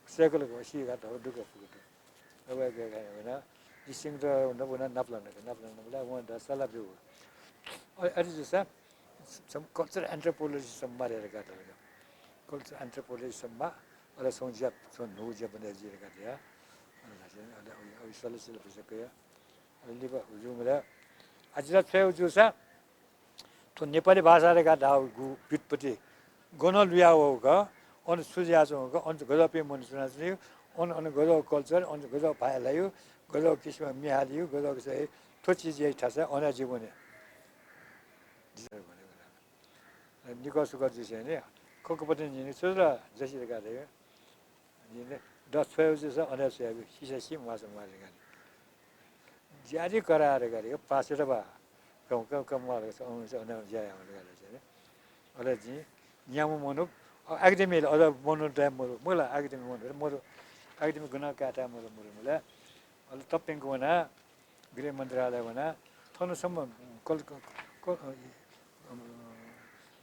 psychology sih kata dulu gitu apa kayak mana dising tu nabu naplan nabu mau dah salah tu ada juga some cultural anthropology sama ada kata cultural anthropology sama ada sonjap son nujap benda je dekat ya ada awisal sila pesakaya ada liba ujung ada ajrat saya ujusa to Nepali भाषा का दाउ गु पिटपति गोनल बिया होगा on Sujiya होगा on गजो pay मन सुना चाहिँ on गजो culture on गजो भाइलायो गजो किसिम मिहालियो गजो चाहिँ थो चीज यही थाहा छ अना जीवने निको सुगर चाहिँ नि कोकोपति नि सुरा जसरी गरे नि दस फेउज अना चाहिँ सिसी मासु मारेगा ज्यादा कराएर गरेको पासेर बा गाउँका कमवाले आउनु चाहिँ अना ज्या आउनु गरेछ नि अरे जी यहाँ मनु एकाडेमीले अझ मनु टाइम मलाई एकाडेमी मनु मेरो एकाडेमी गुना काटा मेरो मलाई अहिले तपाईँको भना गृह मन्त्रालय भना थनसम्म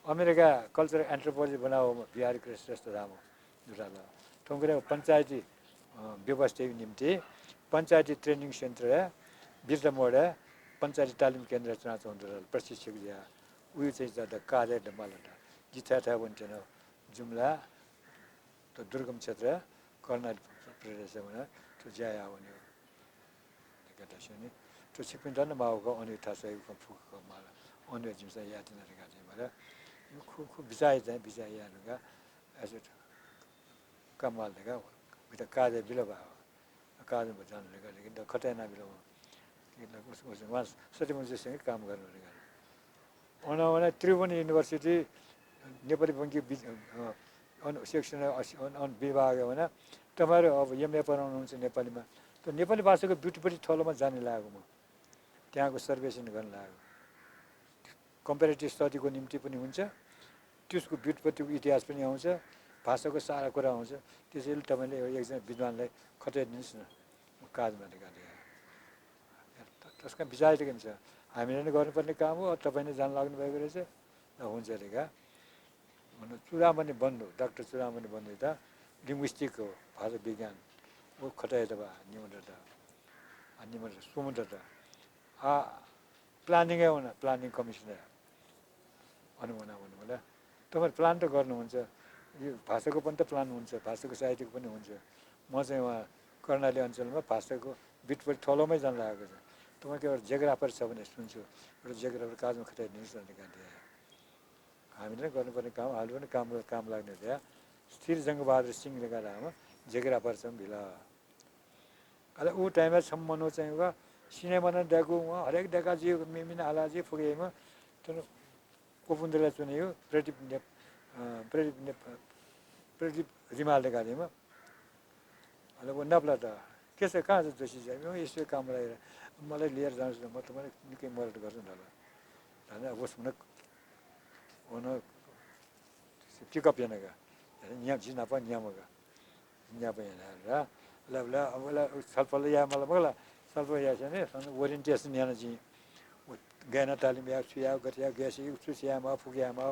अमेरिका कल्चरल एन्थ्रोपोलोजी बनाओ बिहार श्रेष्ठ राम जुटाल ठोंगरे पञ्चायती व्यवस्था निम्ति पञ्चायती ट्रेनिङ सेन्टर बिर्ता मोड पञ्चायती तालिम केन्द्र चुनाव प्रशिक्षक दिया उयो चाहिँ ज्यादा कार्य डमालटा जिता था भन्छ न जुम्ला त दुर्गम क्षेत्र कर्णाली प्रदेश भने त्यो ज्याया भन्यो कता छनि त्यो सिपिन्दा न माउको अनि थासै फुको माला अनि जिमसा याति न गाजे माला खु बिचाइ चाहिँ बिचाइ यानुगा एज कमाल देगा बिता कार्य बिलबा कार्य बजान लेगा लेकिन खटाइ ना बिलबा उहाँ सबै मान्छेसँग काम गर्नु भने त्रिभुवन युनिभर्सिटी नेपाली बङ्गी सेक्सन विभाग भने तपाईँहरू अब एमए पढाउनुहुन्छ नेपालीमा त नेपाली भाषाको ब्युटीपट्टि थलोमा जाने लागेको म त्यहाँको सर्वेक्षण गर्न लागेको कम्पेरेटिभ स्टडीको निम्ति पनि हुन्छ त्यसको ब्युटीपट्टिको इतिहास पनि आउँछ भाषाको सारा कुरा आउँछ त्यसैले तपाईँले एकजना विद्वानलाई खटाइदिनुहोस् न काजमा त्यसका विचार के हुन्छ हामीले नै गर्नुपर्ने काम हो तपाईले जान लाग्नु भएको रहेछ हुन्छ अरे का भन्नु चुडामणि बन्नु डाक्टर चुडामणि बन्नु त लिङ्ग्विस्टिक हो भाषा विज्ञान वो खटाइ त निमन्त्रण त निमन्त्रण सुमन्त्र त प्लानिङ हो न प्लानिङ कमिसनर अनुमना भन्नु होला तपाईँ प्लान त गर्नुहुन्छ यो भाषाको पनि त प्लान हुन्छ भाषाको साहित्यको पनि हुन्छ म चाहिँ उहाँ कर्णाली अञ्चलमा भाषाको बिटपट्टि थलोमै जान लागेको छ तपाईँको एउटा जियोग्राफर छ भने सुन्छु एउटा जियोग्राफर काजमा खटाइदिनुहोस् भनेर गान्धी हामीले गर्नुपर्ने काम अहिले पनि काम लाग्ने थियो स्थिर जङ्गबहादुर सिंहले गर्दामा जियोग्राफर छौँ भिला अहिले ऊ टाइममा सम्मनो चाहिँ सिनेमा देखु उहाँ हरेक देखाजी मिमिना हालाजी फुगेमा तर कोपुन्दलाई चुनेको प्रदीप रिमालले गाडीमा अहिले ऊ नप्ला त के छ कहाँ छ जोशी चाहिँ यसो काम लागेर मलाई लिएर जानुहोस् न म तपाईँलाई निकै मदत गर्छु न ल होस् हुन पिकअप यानगा यहाँ जिनापा न्यामगा न्यापा याना ल ल अब छलफल या मलाई मलाई छलफल या छ नि ओरिएन्टेसन याना चाहिँ गएन तालिम या सुया गतिया ग्यासी सुसियामा फुकियामा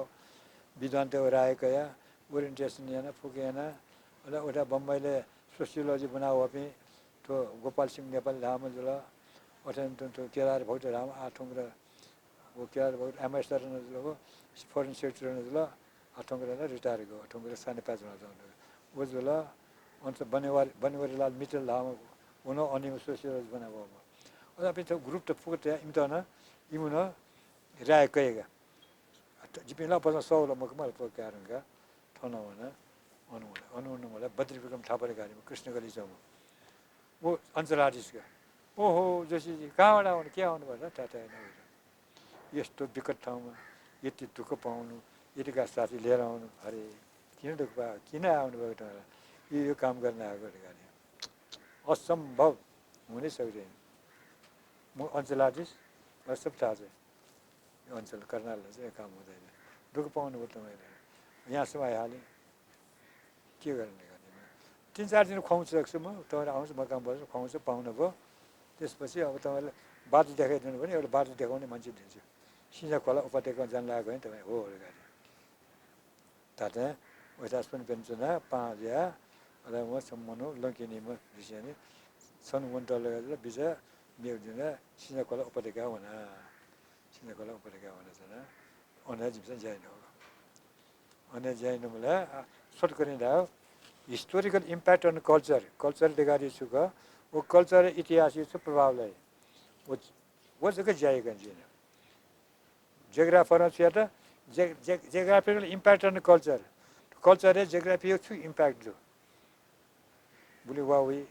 विद्वान त्यो राखेको या ओरिएन्टेसन याना फुकियाना ल उता बम्बईले सोसियोलोजी बनाओ अपि तो गोपाल सिंह नेपाल लाम जुल अत्यन्त तो केदार भौत राम आठौँ र वो केदार भौत एमएसआर न जुल फरेन सेक्रेटरी न जुल आठौँ र रिटायर गयो आठौँ र साने पाँच जना जाउँ वो जुल अन्त बनेवारी लाल मिटल लाम उनो अनि सोसियोलोजी बनाओ अब त्यो ग्रुप त फुकट इम्तहान इमुन राय कहेगा जिपिला पचास 100 मकमल प्रकारका थनाउन अनु मलाई बद्री विक्रम थापाले गाडीमा कृष्ण गली जाउँ वो अञ्चल आर्टिस्टका ओहो जोशीजी कहाँबाट आउनु के आउनु भन्छ टाटा नभएर यस्तो विकट ठाउँमा यति दुःख पाउनु यतिका साथी लिएर आउनु अरे किन दुःख पायो किन आउनुभएको ठाउँमा यो काम गर्न आएको गाडी असम्भव हुनै सक्दैन म अञ्चल आर्टिस्ट सब थाहा छ यो अञ्चल कर्णाललाई चाहिँ काम हुँदैन दुःख पाउनुभयो तपाईँले यहाँसम्म आइहालेँ के गर्ने गाडीमा 3-4 दिन खुवाउँछु सक्छु म तपाईँहरू आउँछु म काम गर्छु खुवाउँछु पाउनुभयो त्यसपछि अब तपाईँलाई बाटो देखाइदिनु भने एउटा बाटो देखाउने मान्छे दिन्छु सिँजा खोला उपत्यका जान लागेको भने तपाईँ हो गाडी ताते वैसा पनि पेन्सना पाँच्या र म सम्मनो लङ्किनीमा विषयले सन् 19 बिजा मेउदिन सिँजा खोला उपत्यका हुना सिँजा खोला उपत्यका हुना छैन अनया जिम्सा जाइन हो अनया जाइन मलाई सर्ट गरिँदा हिस्टोरिकल इम्प्याक्ट अन कल्चर देखारी छु वो कल्चर इतिहास छ प्रभावलाई वो जगह जाएगा जी जियोग्राफर छ त जियोग्राफिकल इम्प्याक्ट अन कल्चर है जियोग्राफी छु इम्प्याक्ट जो बुली वावी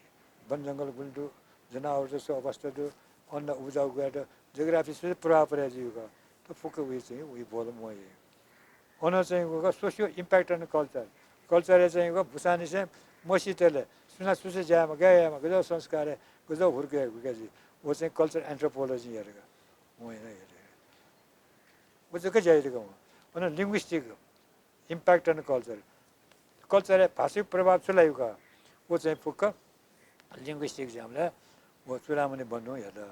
वन जङ्गल बुल्दु जनावर जस्तो अवस्था दु अन्न उब्जाउ गएर जियोग्राफी से प्रभाव परे जीको त फुक उयो चाहिँ उयो बोल म यो अन चाहिँ सोसियो इम्प्याक्ट अन कल्चर चाहिँ भुसानी चाहिँ मसितले सुसे जामा गएमा गजो संस्कार गजो हुर्के हुर्केजी वो चाहिँ कल्चर एन्थ्रोपोलोजी हेरेको म होइन हेरेको वो चाहिँ के जाइरहेको अनि लिङ्ग्विस्टिक इम्प्याक्ट अन कल्चर भाषिक प्रभाव चलाएको वो चाहिँ फुक्क लिङ्ग्विस्टिक जामले वो चुरामने भन्नु हेर्दा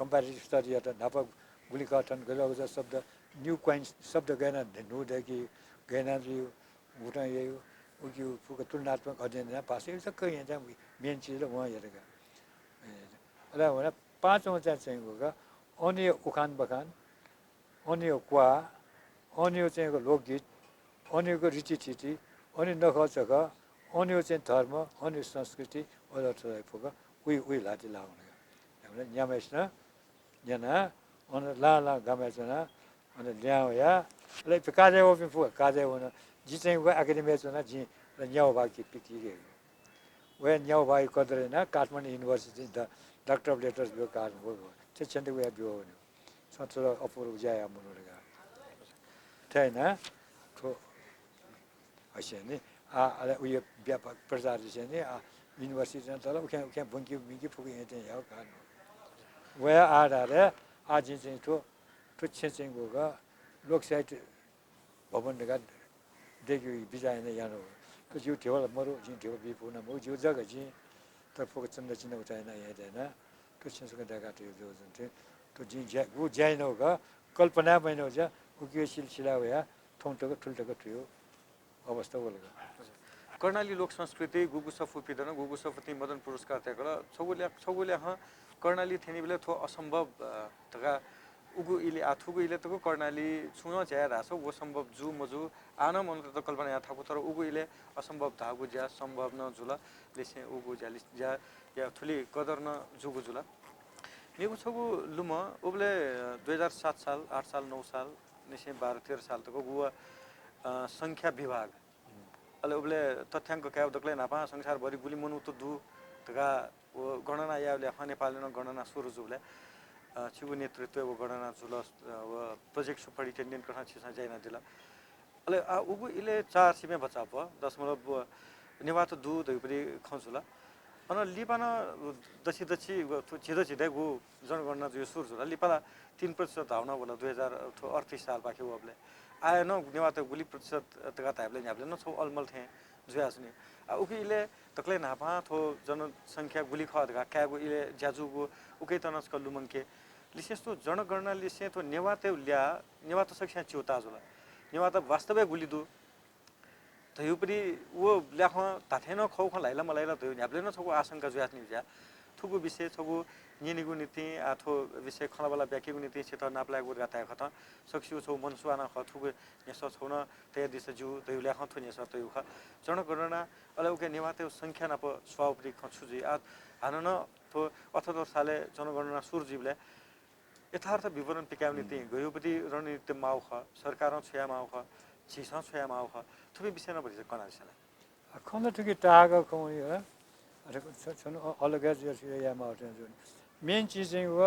कम्पेरिटिभ स्टडी हेर्दा नापक गुलिकाटन गजा गजा शब्द न्यू क्वाइन्स शब्द गएन नुदेखि गएन जिउ भुटान यही उयो फुक तुलनात्मक अध्ययन भाषा सबै यहाँ चाहिँ मेन चिज उहाँ हेरेका र भने 5औं चाहिँ गएको अन्य उखान बखान अन्य क्वा अन्य चाहिँ लोकगीत अन्यको रीतिथिति अन्य नखचक अन्य चाहिँ धर्म अन्य संस्कृति अरू फुक उही लाटी लाउने हामीले न्यामेस्न न्याना अनि ला गामेचना अनि ल्याउ या ले काजे हो फुक काजे हुन जी चाहिँ एकाडेमी चना जी न्याउ भागी पिकी वे न्याउ भागी कदरेन Kathmandu university doctor of letters बियो काठमाडौँ शिक्षण वे बियो सत्र अपूर्व जाया मुनुगा छैन तो हैन आ उयो व्यापक प्रचार चाहिँ नि युनिभर्सिटी तर उखे बुङ्की मिकी फुकी चाहिँ याउ कान वे आधारे आज चाहिँ तो चाहिँ गएको लोकसाहित्य भवन का देखियो बिजाइन यानो तो जिउ थियो मरु जिउ थियो बिपुन मु जिउ जग्गा जी तर फोक चन्द चिन्ह उठाएन यहाँदैन तो छसको देखा थियो जो जुन तो जी वो जाइन होगा कल्पना मैंने हो जा उके सिलसिला होया थोंटको ठुल्टको थियो अवस्था बोलेको कर्णाली लोक संस्कृति गुगु सफुपिदन गुगु सफुति मदन पुरस्कार त्यकला छगुल्या ह कर्णाली थेनी बेला थो असम्भव तका उगु इले आथुगु इले तको कर्णाली छुनो ज्या रासो वो सम्भव जु मजु आन मन त कल्पना या थाकु तर उगु इले असम्भव धागु ज्या सम्भव न जुल लेसे उगु ज्या ज्या या थुली कदर न जुगु जुल नेगु छगु लुम उबले 2007 साल 8 साल 9 साल निसे 12 13 साल तको गुवा संख्या विभाग अले उबले तथ्याङ्क क्या दक्ले नापा संसार भरि गुली मनु त दु तका वो गणना याले अफा नेपालले गणना सुरु जुले छिगु नेतृत्व वो गणना जुल वो प्रोजेक्ट सुपरिटेन्डेन्ट कथा छिसा जाइना दिला अले उगु इले 4 सिमे बचा प दशमलव नेवा त दु दैपरि खजुला अन लिपाना दछि दछि छिदो छिदै गु जनगणना जो सुरु जुला लिपाला 3% धाउना बोला 2038 साल बाकी वो अबले आएन नेवा त गुली प्रतिशत तका ताइबले न्याबले न छौ अलमल थे जुयासनी उकि इले तक्ले नापा थो जनसंख्या गुली खदगा क्यागु इले ज्याजुगु उकै तनस कल्लु मंके लिसेस्तो जनगणना लिसे तो नेवा ते ल्या नेवा त सक्छा चिउता जुला नेवा त वास्तवै गुली दु तयुपरि वो ल्याख ताथेन खौ ख लाइला मलाइला तयु न्याबले न छगु आशंका जुयासनी ज्या थुगु विषय छगु निनिगु नीति आथो विषय खलाबला व्याकीगु नीति छ त नापला गुर गाता खत सक्सिउ छौ मनसुआना ख थुगु नेस छौन ते दिस जु तयु ल्याख थु नेस तयु ख जनगणना अले उके नेवा ते संख्या नाप स्वावपरि ख छुजि आ हानन थो अथतो साले जनगणना सुरजिबले यथार्थ विवरण पिकाउने ती गयोपति रणनीति माउ ख सरकार छया माउ ख छिसा छया माउ ख थुबे विषय न भरि कनासला खन्द ठुकी टागा खौनी हो अरे छन अलग जस या माउट जुन मेन चीज चाहिँ हो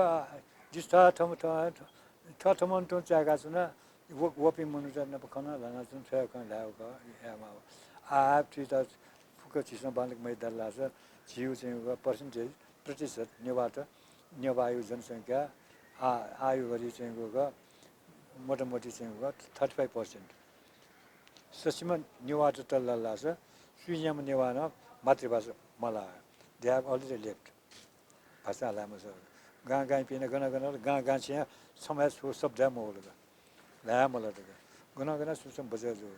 जिस्ता थमन तो चागा छन वपि मनु त न खना लाना छन छया खन लाउ क या माउ आ थ्री त फुक छिसा बालक मैदान लाछ जिउ चाहिँ हो पर्सेन्टेज प्रतिशत नेवायु जनसङ्ख्या आयु गरी चाहिँ हो मोटामोटी चाहिँ हो 35% ससीमा नेवा त तल्ला लाछ सुइयाम नेवा न मातृभाषा मला दे हेभ अलरेडी लेफ्ट भाषा लामो छ गाँ गाँ पिन गना गना गाँ गाँ छिया समाज सो शब्द मोल ला मला त गना गना सुसम बजे जो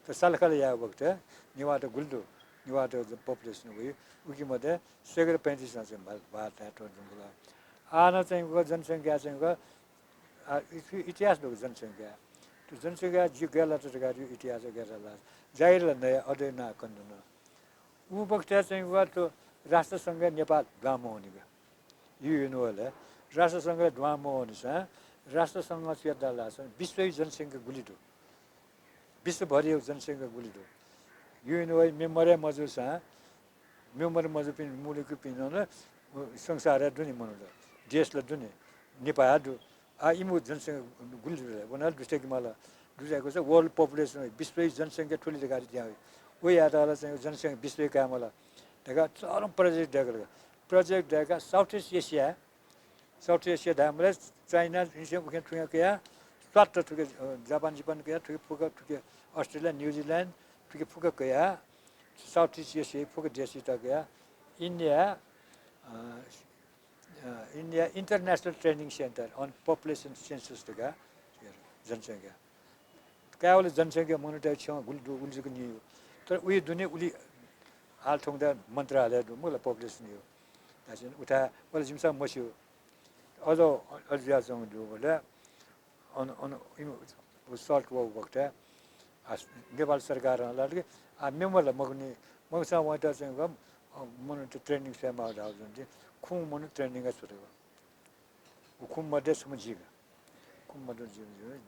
त सालखल या वक्त नेवा त गुल्दो नेवा त पपुलेसन हो उकी मध्ये 35 छ भारत त जुला आना चाहिँ को जनसङ्ख्या चाहिँ को इतिहास दो जनसङ्ख्या त्यो जनसङ्ख्या जो गेला त गाडी इतिहास गेला ला जाहिर नयाँ अझै ना कन्दन उ वक्त चाहिँ को त राष्ट्रसङ्घ नेपाल गामो हुने यो होला राष्ट्रसङ्घ ढ्वामो हुने छ राष्ट्रसङ्घ सेदा ला छ विश्व जनसङ्ख्या गुलिदो विश्वभरि जनसङ्ख्या गुलिदो यो होइ मेमोरे मजु छ मेमोरे मजु पिन मुलुकु पिन न संसार दुनि मनु देशले दुनि नेपाल दु आ इमु जनसङ्ख्या गुलिदो बना दुस्टे कि मला दुस्टेको छ वर्ल्ड पपुलेसन विश्व जनसङ्ख्या ठुली गाडी त्यहाँ ओ यादाला चाहिँ जनसङ्ख्या विश्व का मला देखा चरम प्रोजेक्ट देखा साउथ ईस्ट एसिया धामले चाइना इन्डिया उके ठुया के स्वाट ठुके जापान के ठुके फुका ठुके अस्ट्रेलिया न्यूजीलैंड ठुके फुका के साउथ ईस्ट एसिया फुका देश त के India international training centre on population census का जनसंख्या क्या वाले जनसंख्या मोनिटर छ गुल्जुको नियो तर उही दुनिया उली हाल ठोंदा मन्त्रालय मुला पपुलेसन यो तासिन उठा वाले जिमसा मस्यो अझ अझ्या चाहिँ दु बोले अन सर्ट वो वक्त नेपाल सरकारलाई आ मेम्बरलाई मगनी मगसा वाटा चाहिँ मोनिटर ट्रेनिङ सेमा आउँछ खुम मोनिटर ट्रेनिङ सुरु खुम मध्ये समझिगा खुम मध्ये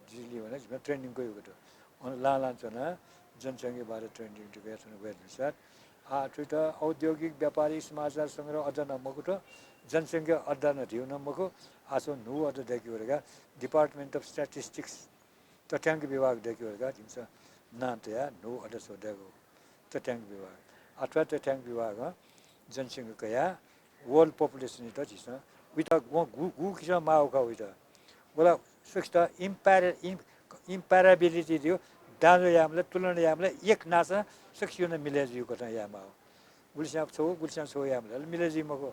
जिली भने ट्रेनिङ गयो गयो अन लान्छ न जनसङ्ख्या बारे ट्रेनिङ दिएको वेबसाइट त औद्योगिक व्यापारिक समाचार सङ्ग्रह अध्ययन मगु त जनसङ्ख्या अध्ययन थियो न मगु आसो नु अझ देखिरहेका डिपार्टमेन्ट अफ स्ट्याटिस्टिक्स तथ्याङ्क विभाग देखिरहेका जिन्छ नातया नु अझ सोधेको तथ्याङ्क विभाग अथवा तथ्याङ्क विभाग जनसङ्ख्या वर्ल्ड पपुलेसन त जिस उता गु किसा माउका उता बोला सुक्ता इम्प्याराबिलिटी थियो दाजो यामले तुलना यामले एक नासा सक्सियो न मिलेजी को त यामा गुलस्याप छौ यामले मिलेजी मको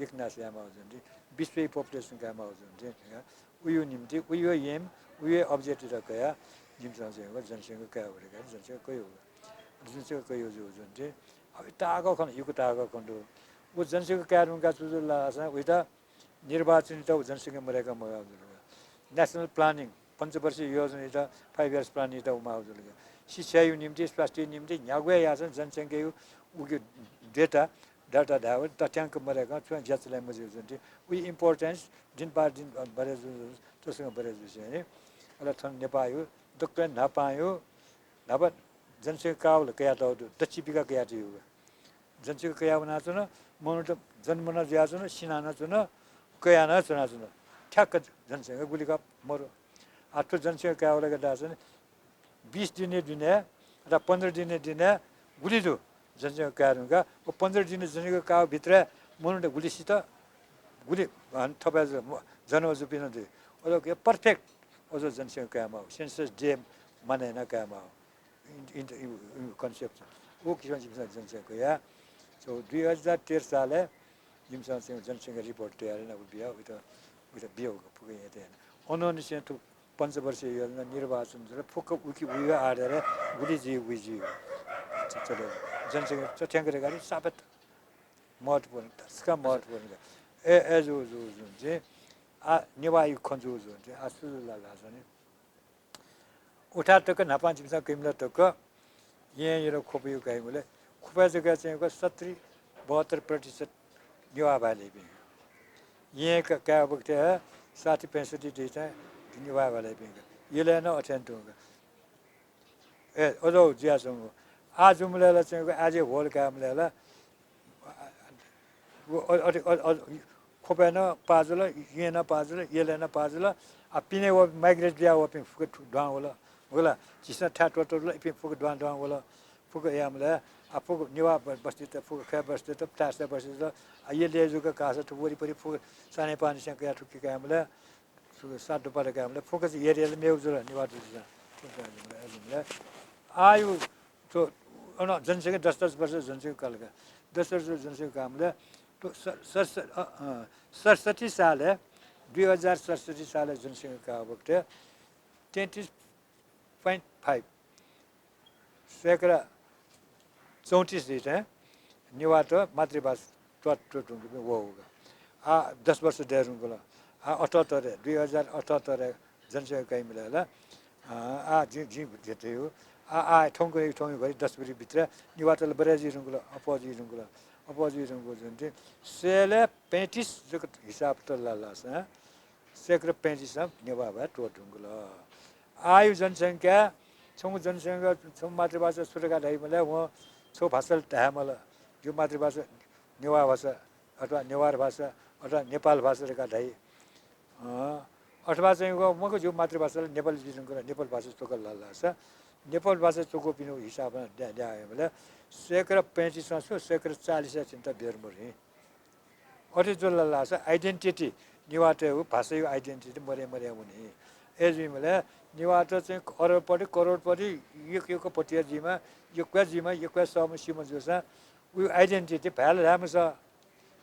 एक नासा यामा जन्दी विश्व पपुलेसन का मा जन्दी उयो निम्ति उयो एम उयो अब्जेक्टिभ कया जिमसँग चाहिँ जनसङ्ख्या कया भनेका जनसङ्ख्या कयो जनसङ्ख्या कयो जो जन्दी अब टागो खन युको टागो खण्डो उ जनसङ्ख्या कारणका सुजु लासा उता निर्वाचन त जनसङ्ख्या मरेका मगा नेसनल प्लानिङ पञ्चवर्षीय योजना इटा 5 इयर्स प्लान इटा उमाउजुलगा शिक्षा निम्ति स्वास्थ्य निम्ति न्यागुया यासन जनसङ्ख्या उगे डाटा धाव तथ्याङ्क मरेका छ ज्याचलाई मजे जुन्ति उ इम्पोर्टेन्स दिन बार दिन बरे तसँग बरे जुसे नि अला थन नेपायो दक्क नपायो नब जनसङ्ख्या काउल कया त दचिपिका कया थियो जनसङ्ख्या कया बनाछ न मनु त जन्मन ज्याछ न सिनाना छ न कया न छ न ठ्याक्क जनसङ्ख्या गुलिका मरो आठो जनसङ्ख्या काउल गदा छ 20 दिने र 15 दिने गुलिदो जनसङ्ख्या कारुगा ओ 15 दिने जनसङ्ख्या काउ भित्र मनु त गुलिसित गुली थपा जनव जुपिन दे ओलो के पर्फेक्ट ओजो जनसङ्ख्या कामा सेन्सस डे मानेना कामा इन कन्सेप्ट ओ किसिम जनसङ्ख्या या सो 2013 साले जिमसँग जनसङ्ख्या रिपोर्ट तयार न बिया उता बियो पुगे यते अननिसे त पञ्चवर्षीय योजना निर्वाचन जरा फुक उकी उयो आडेर गुलिजी उइजी चले जनसङ्ख्या तथ्याङ्क रेगारी साबत महत्त्वपूर्ण त्यसका महत्त्वपूर्ण एजो जुन चाहिँ नेवाई खन्जु जुन चाहिँ आसुला लाजने उठा तक नापा जिमसा किमला तक यहाँ यो खोपियो गाइमले खोपा जग्गा चाहिँ 70-72% नेवा भाले भी यहाँ का क्या वक्त है 60-65 देता नेवा भाले भी ये लेना अटेंड होगा ओदो ज्यासंग आज उमलेला चाहिँ आज होल कामलेला खोपेन पाजुला येना पाजुला येलेना पाजुला आ पिने वो माइग्रेट दिया वो पिन फुक डां होला होला जिसना ठाट टोटल पिन फुक डां होला फुक यामले आ फुक निवा बस्ती त फुक खा बस्ती त तास बस्ती त ये ले जुका कासा त वरिपरि फुक साने पानी सँग या ठुकी कामले सात परे कामले फुक एरियाले मेउजुला निवा जुला आयु तो अन जनसङ्ख्या 10 वर्ष जनसङ्ख्या कालका 10 वर्ष जनसङ्ख्या कामले तो 67 साल है 2067 साल जनसङ्ख्या का वक्त 33.5 सैकड़ा 34 देते हैं निवा तो मातृभाषा तो वो होगा 10 वर्ष देर उनको 78 है 2078 जनसङ्ख्या कहीं मिला जी जी देते हो ठोंको भरि 10 बरी भित्र निवातल बरेजी रुंगला अपोजी रुंगला जुन चाहिँ सेले 35 जको हिसाब त लालास सेक्र 35 सब नेवा भए टोट रुंगला आयु जनसङ्ख्या छौ जनसङ्ख्या छौ मातृभाषा सुरगा ढाइ मलाई व छौ भाषा ढामला जो मातृभाषा नेवा भाषा अथवा नेवार भाषा अथवा नेपाल भाषा रेका ढाइ अथवा चाहिँ मको जो मातृभाषाले नेपाली जिरुंगला नेपाल भाषा तोकल लालास नेपाल भाषा चोको पिनो हिसाबमा ल्यायो भने सेक्र 35 सेक्र 40 चिन्ता बेरमरे अरे जो लालास आइडेन्टिटी निवाट हो भाषा आइडेन्टिटी मरे हुने एजमीले निवाट चाहिँ करोडपति एक पटिया जीमा एक समस्यामा जोसा उ आइडेन्टिटी भ्याल राम्रो छ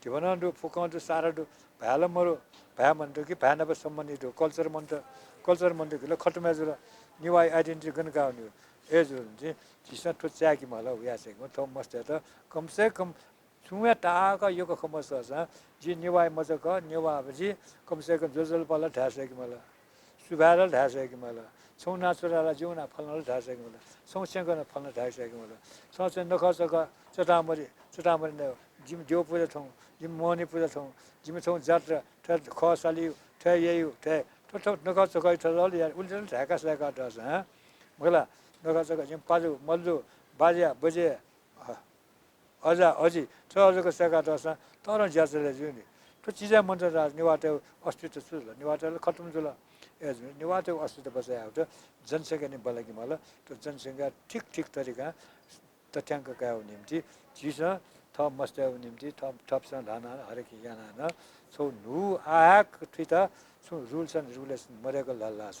त्यो भन्नु फुकाउँदो साराडो भ्याल मरो भ्या भन्थ्यो कि भ्या नभए सम्बन्धित हो कल्चर मन्थ्यो कि खटमा जुल निवाई आइडेन्टिटी गर्न गाउने हो एज चाहिँ चिसा ठो च्याकी मला उया चाहिँ थो मस्त त कम से कम छुया टाका यो खमस जी निवाई मजक निवाजी कम से कम जोजल पाला ढासे कि मला सुभार ढासे कि मला छौ नाचुराला जिउना फल्न ढासे कि मला सौस्य गर्न फल्न ढासे कि मला सौस्य नखसक चटामरी न जिम जो पूजा छौ जिम मोहनी पूजा छौ जिम छौ जात्रा खसाली ठे यही ठे ठो नखसक ठल यार उल्टल ढाका सका दस मला नखसक जिम पाजु मल्जु बाजिया बजे अजा अजी छ अजको सका दस तर ज्याचले जुनि तो चिजा मन राज निवाट अस्तित्व छु निवाटले खत्म जुल एज निवाट अस्तित्व बसाए आउट जनसङ्ख्या नि बलकी मला तो जनसङ्ख्या ठीक तरिका तथ्याङ्क कायो निम्ति चिज थ मस्त्याउ निम्ति थपसँग धाना हरेक याना न सो नु आक थिता सो रुल्स एन्ड रेगुलेसन मरेको लल्लास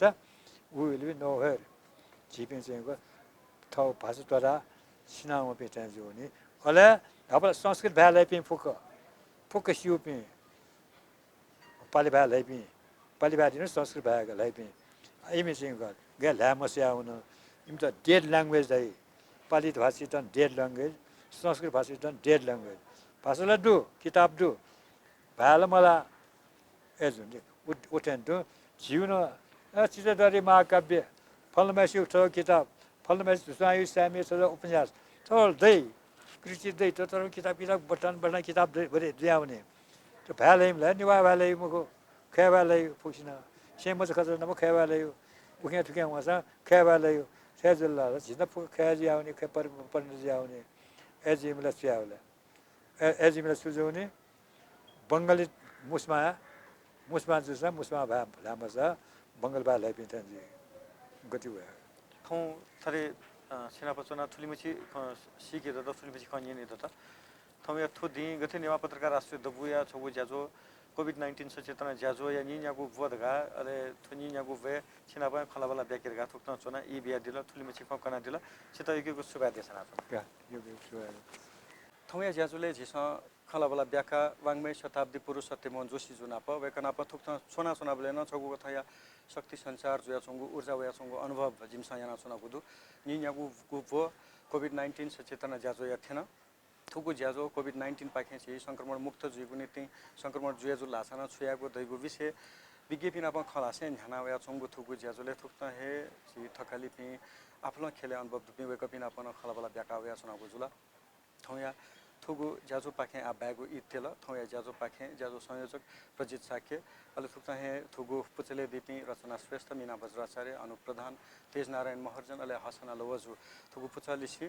उ विल बी नो हेयर जिपिङ चाहिँ थ भाषा तरा सिनामा पेटा जो नि अले अब संस्कृत भ्यालाई पनि फुक सिउ पनि पाली भ्यालाई पनि पाली भ्या दिनु संस्कृत भ्यालाई पनि इमे चाहिँ गे ल्यामस्या आउन इम त डेड ल्याङ्ग्वेज दाइ पाली भाषी त डेड ल्याङ्ग्वेज संस्कृत भाषी त डेड ल्याङ्ग्वेज भाषालाई किताब दु भ्याला मला एज हुन्छ उठेन जीवन चित्रधारी महाकाव्य फलमासी उठ किताब फलमासी सुनायु सामी छ उपन्यास तर दै कृति दै तर किताब बटन किताब भरे ल्याउने त्यो भालेमलाई निवा भाले मको खे भाले फुक्सिन से म खतर नम खे भाले उख्या ठुक्या वसा खे भाले सेजुल्ला झिन खे ज्याउने खे पर्न ज्याउने एजिमला स्याउला एजिमला सुजाउने बङ्गाली मुस्मा जुसा मुस्मा भा लामसा बङ्गाल भाले पिन्थन्जी गति भयो थौ थरे सेनापचना थुलिमची सिके त थुलिमची खनिए नि त थौ या थु दि गथे नेवा पत्रकार राष्ट्रिय दबु या छगु ज्याजो कोभिड-19 सचेतना ज्याजो या निन्यागु वदगा अले थुनिन्यागु वे छिनाबा खलाबला ब्याकेरगा थुक्न चोना इ बिया दिला थुलिमची खकना दिला सित यगु सुबा देसना का यो सुबा थौ या ज्याजोले झिस खलाबला ब्याका वाङ्मय शताब्दी पुरुष सत्यमोहन जोशी जुनाप वेकनाप थुक्न सोना बलेन छगु कथया शक्ति संचार जुया छंगु ऊर्जा वया छंगु अनुभव जिमसा याना सोना गुदु निन्यागु गुपो कोभिड-19 सचेतना ज्याजो या थेन थुगु ज्याजो कोभिड-19 पाखे छि संक्रमण मुक्त जुइगु नीति संक्रमण जुया जु लासाना छुयागु दैगु विषय विज्ञापन अपन खलासे न्याना वया छंगु थुगु ज्याजोले थुक्न हे छि थकाली पि आफ्नो खेले अनुभव दुपि वेकपिन अपन खलाबला ब्याका वया सोना गुजुला थौया थुगु ज्याजो पाखे आ ब्यागु इतेल थौया ज्याजो पाखे ज्याजो संयोजक प्रजित साक्य अले थुक्न हे थुगु पुचले दिपि रचना श्रेष्ठ मीना बज्राचार्य अनुप प्रधान तेज नारायण महर्जन अले हसना लवजु थुगु पुचलिसी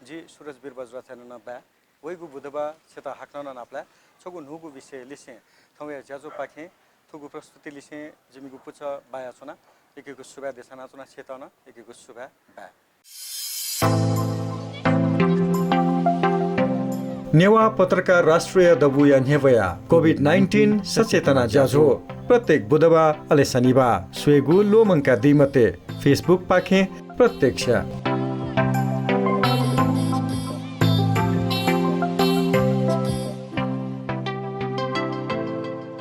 जी सूरज वीर बज्राचार्य न ब्या वैगु बुधबा छेता हाक्न नाप्ला छगु नुगु विषय लिसे थौया ज्याजो पाखे थुगु प्रस्तुति लिसे जिमिगु पुच बाया छना एकेगु सुबा देशना छना छेतना एकेगु सुबा ब्या नेवा पत्रकार राष्ट्रिय दबु या नेवया कोभिड-19 सचेतना ज्याझो प्रत्येक बुधबार अले शनिबार स्वेगु लोमंका दिमते फेसबुक पाखे प्रत्यक्ष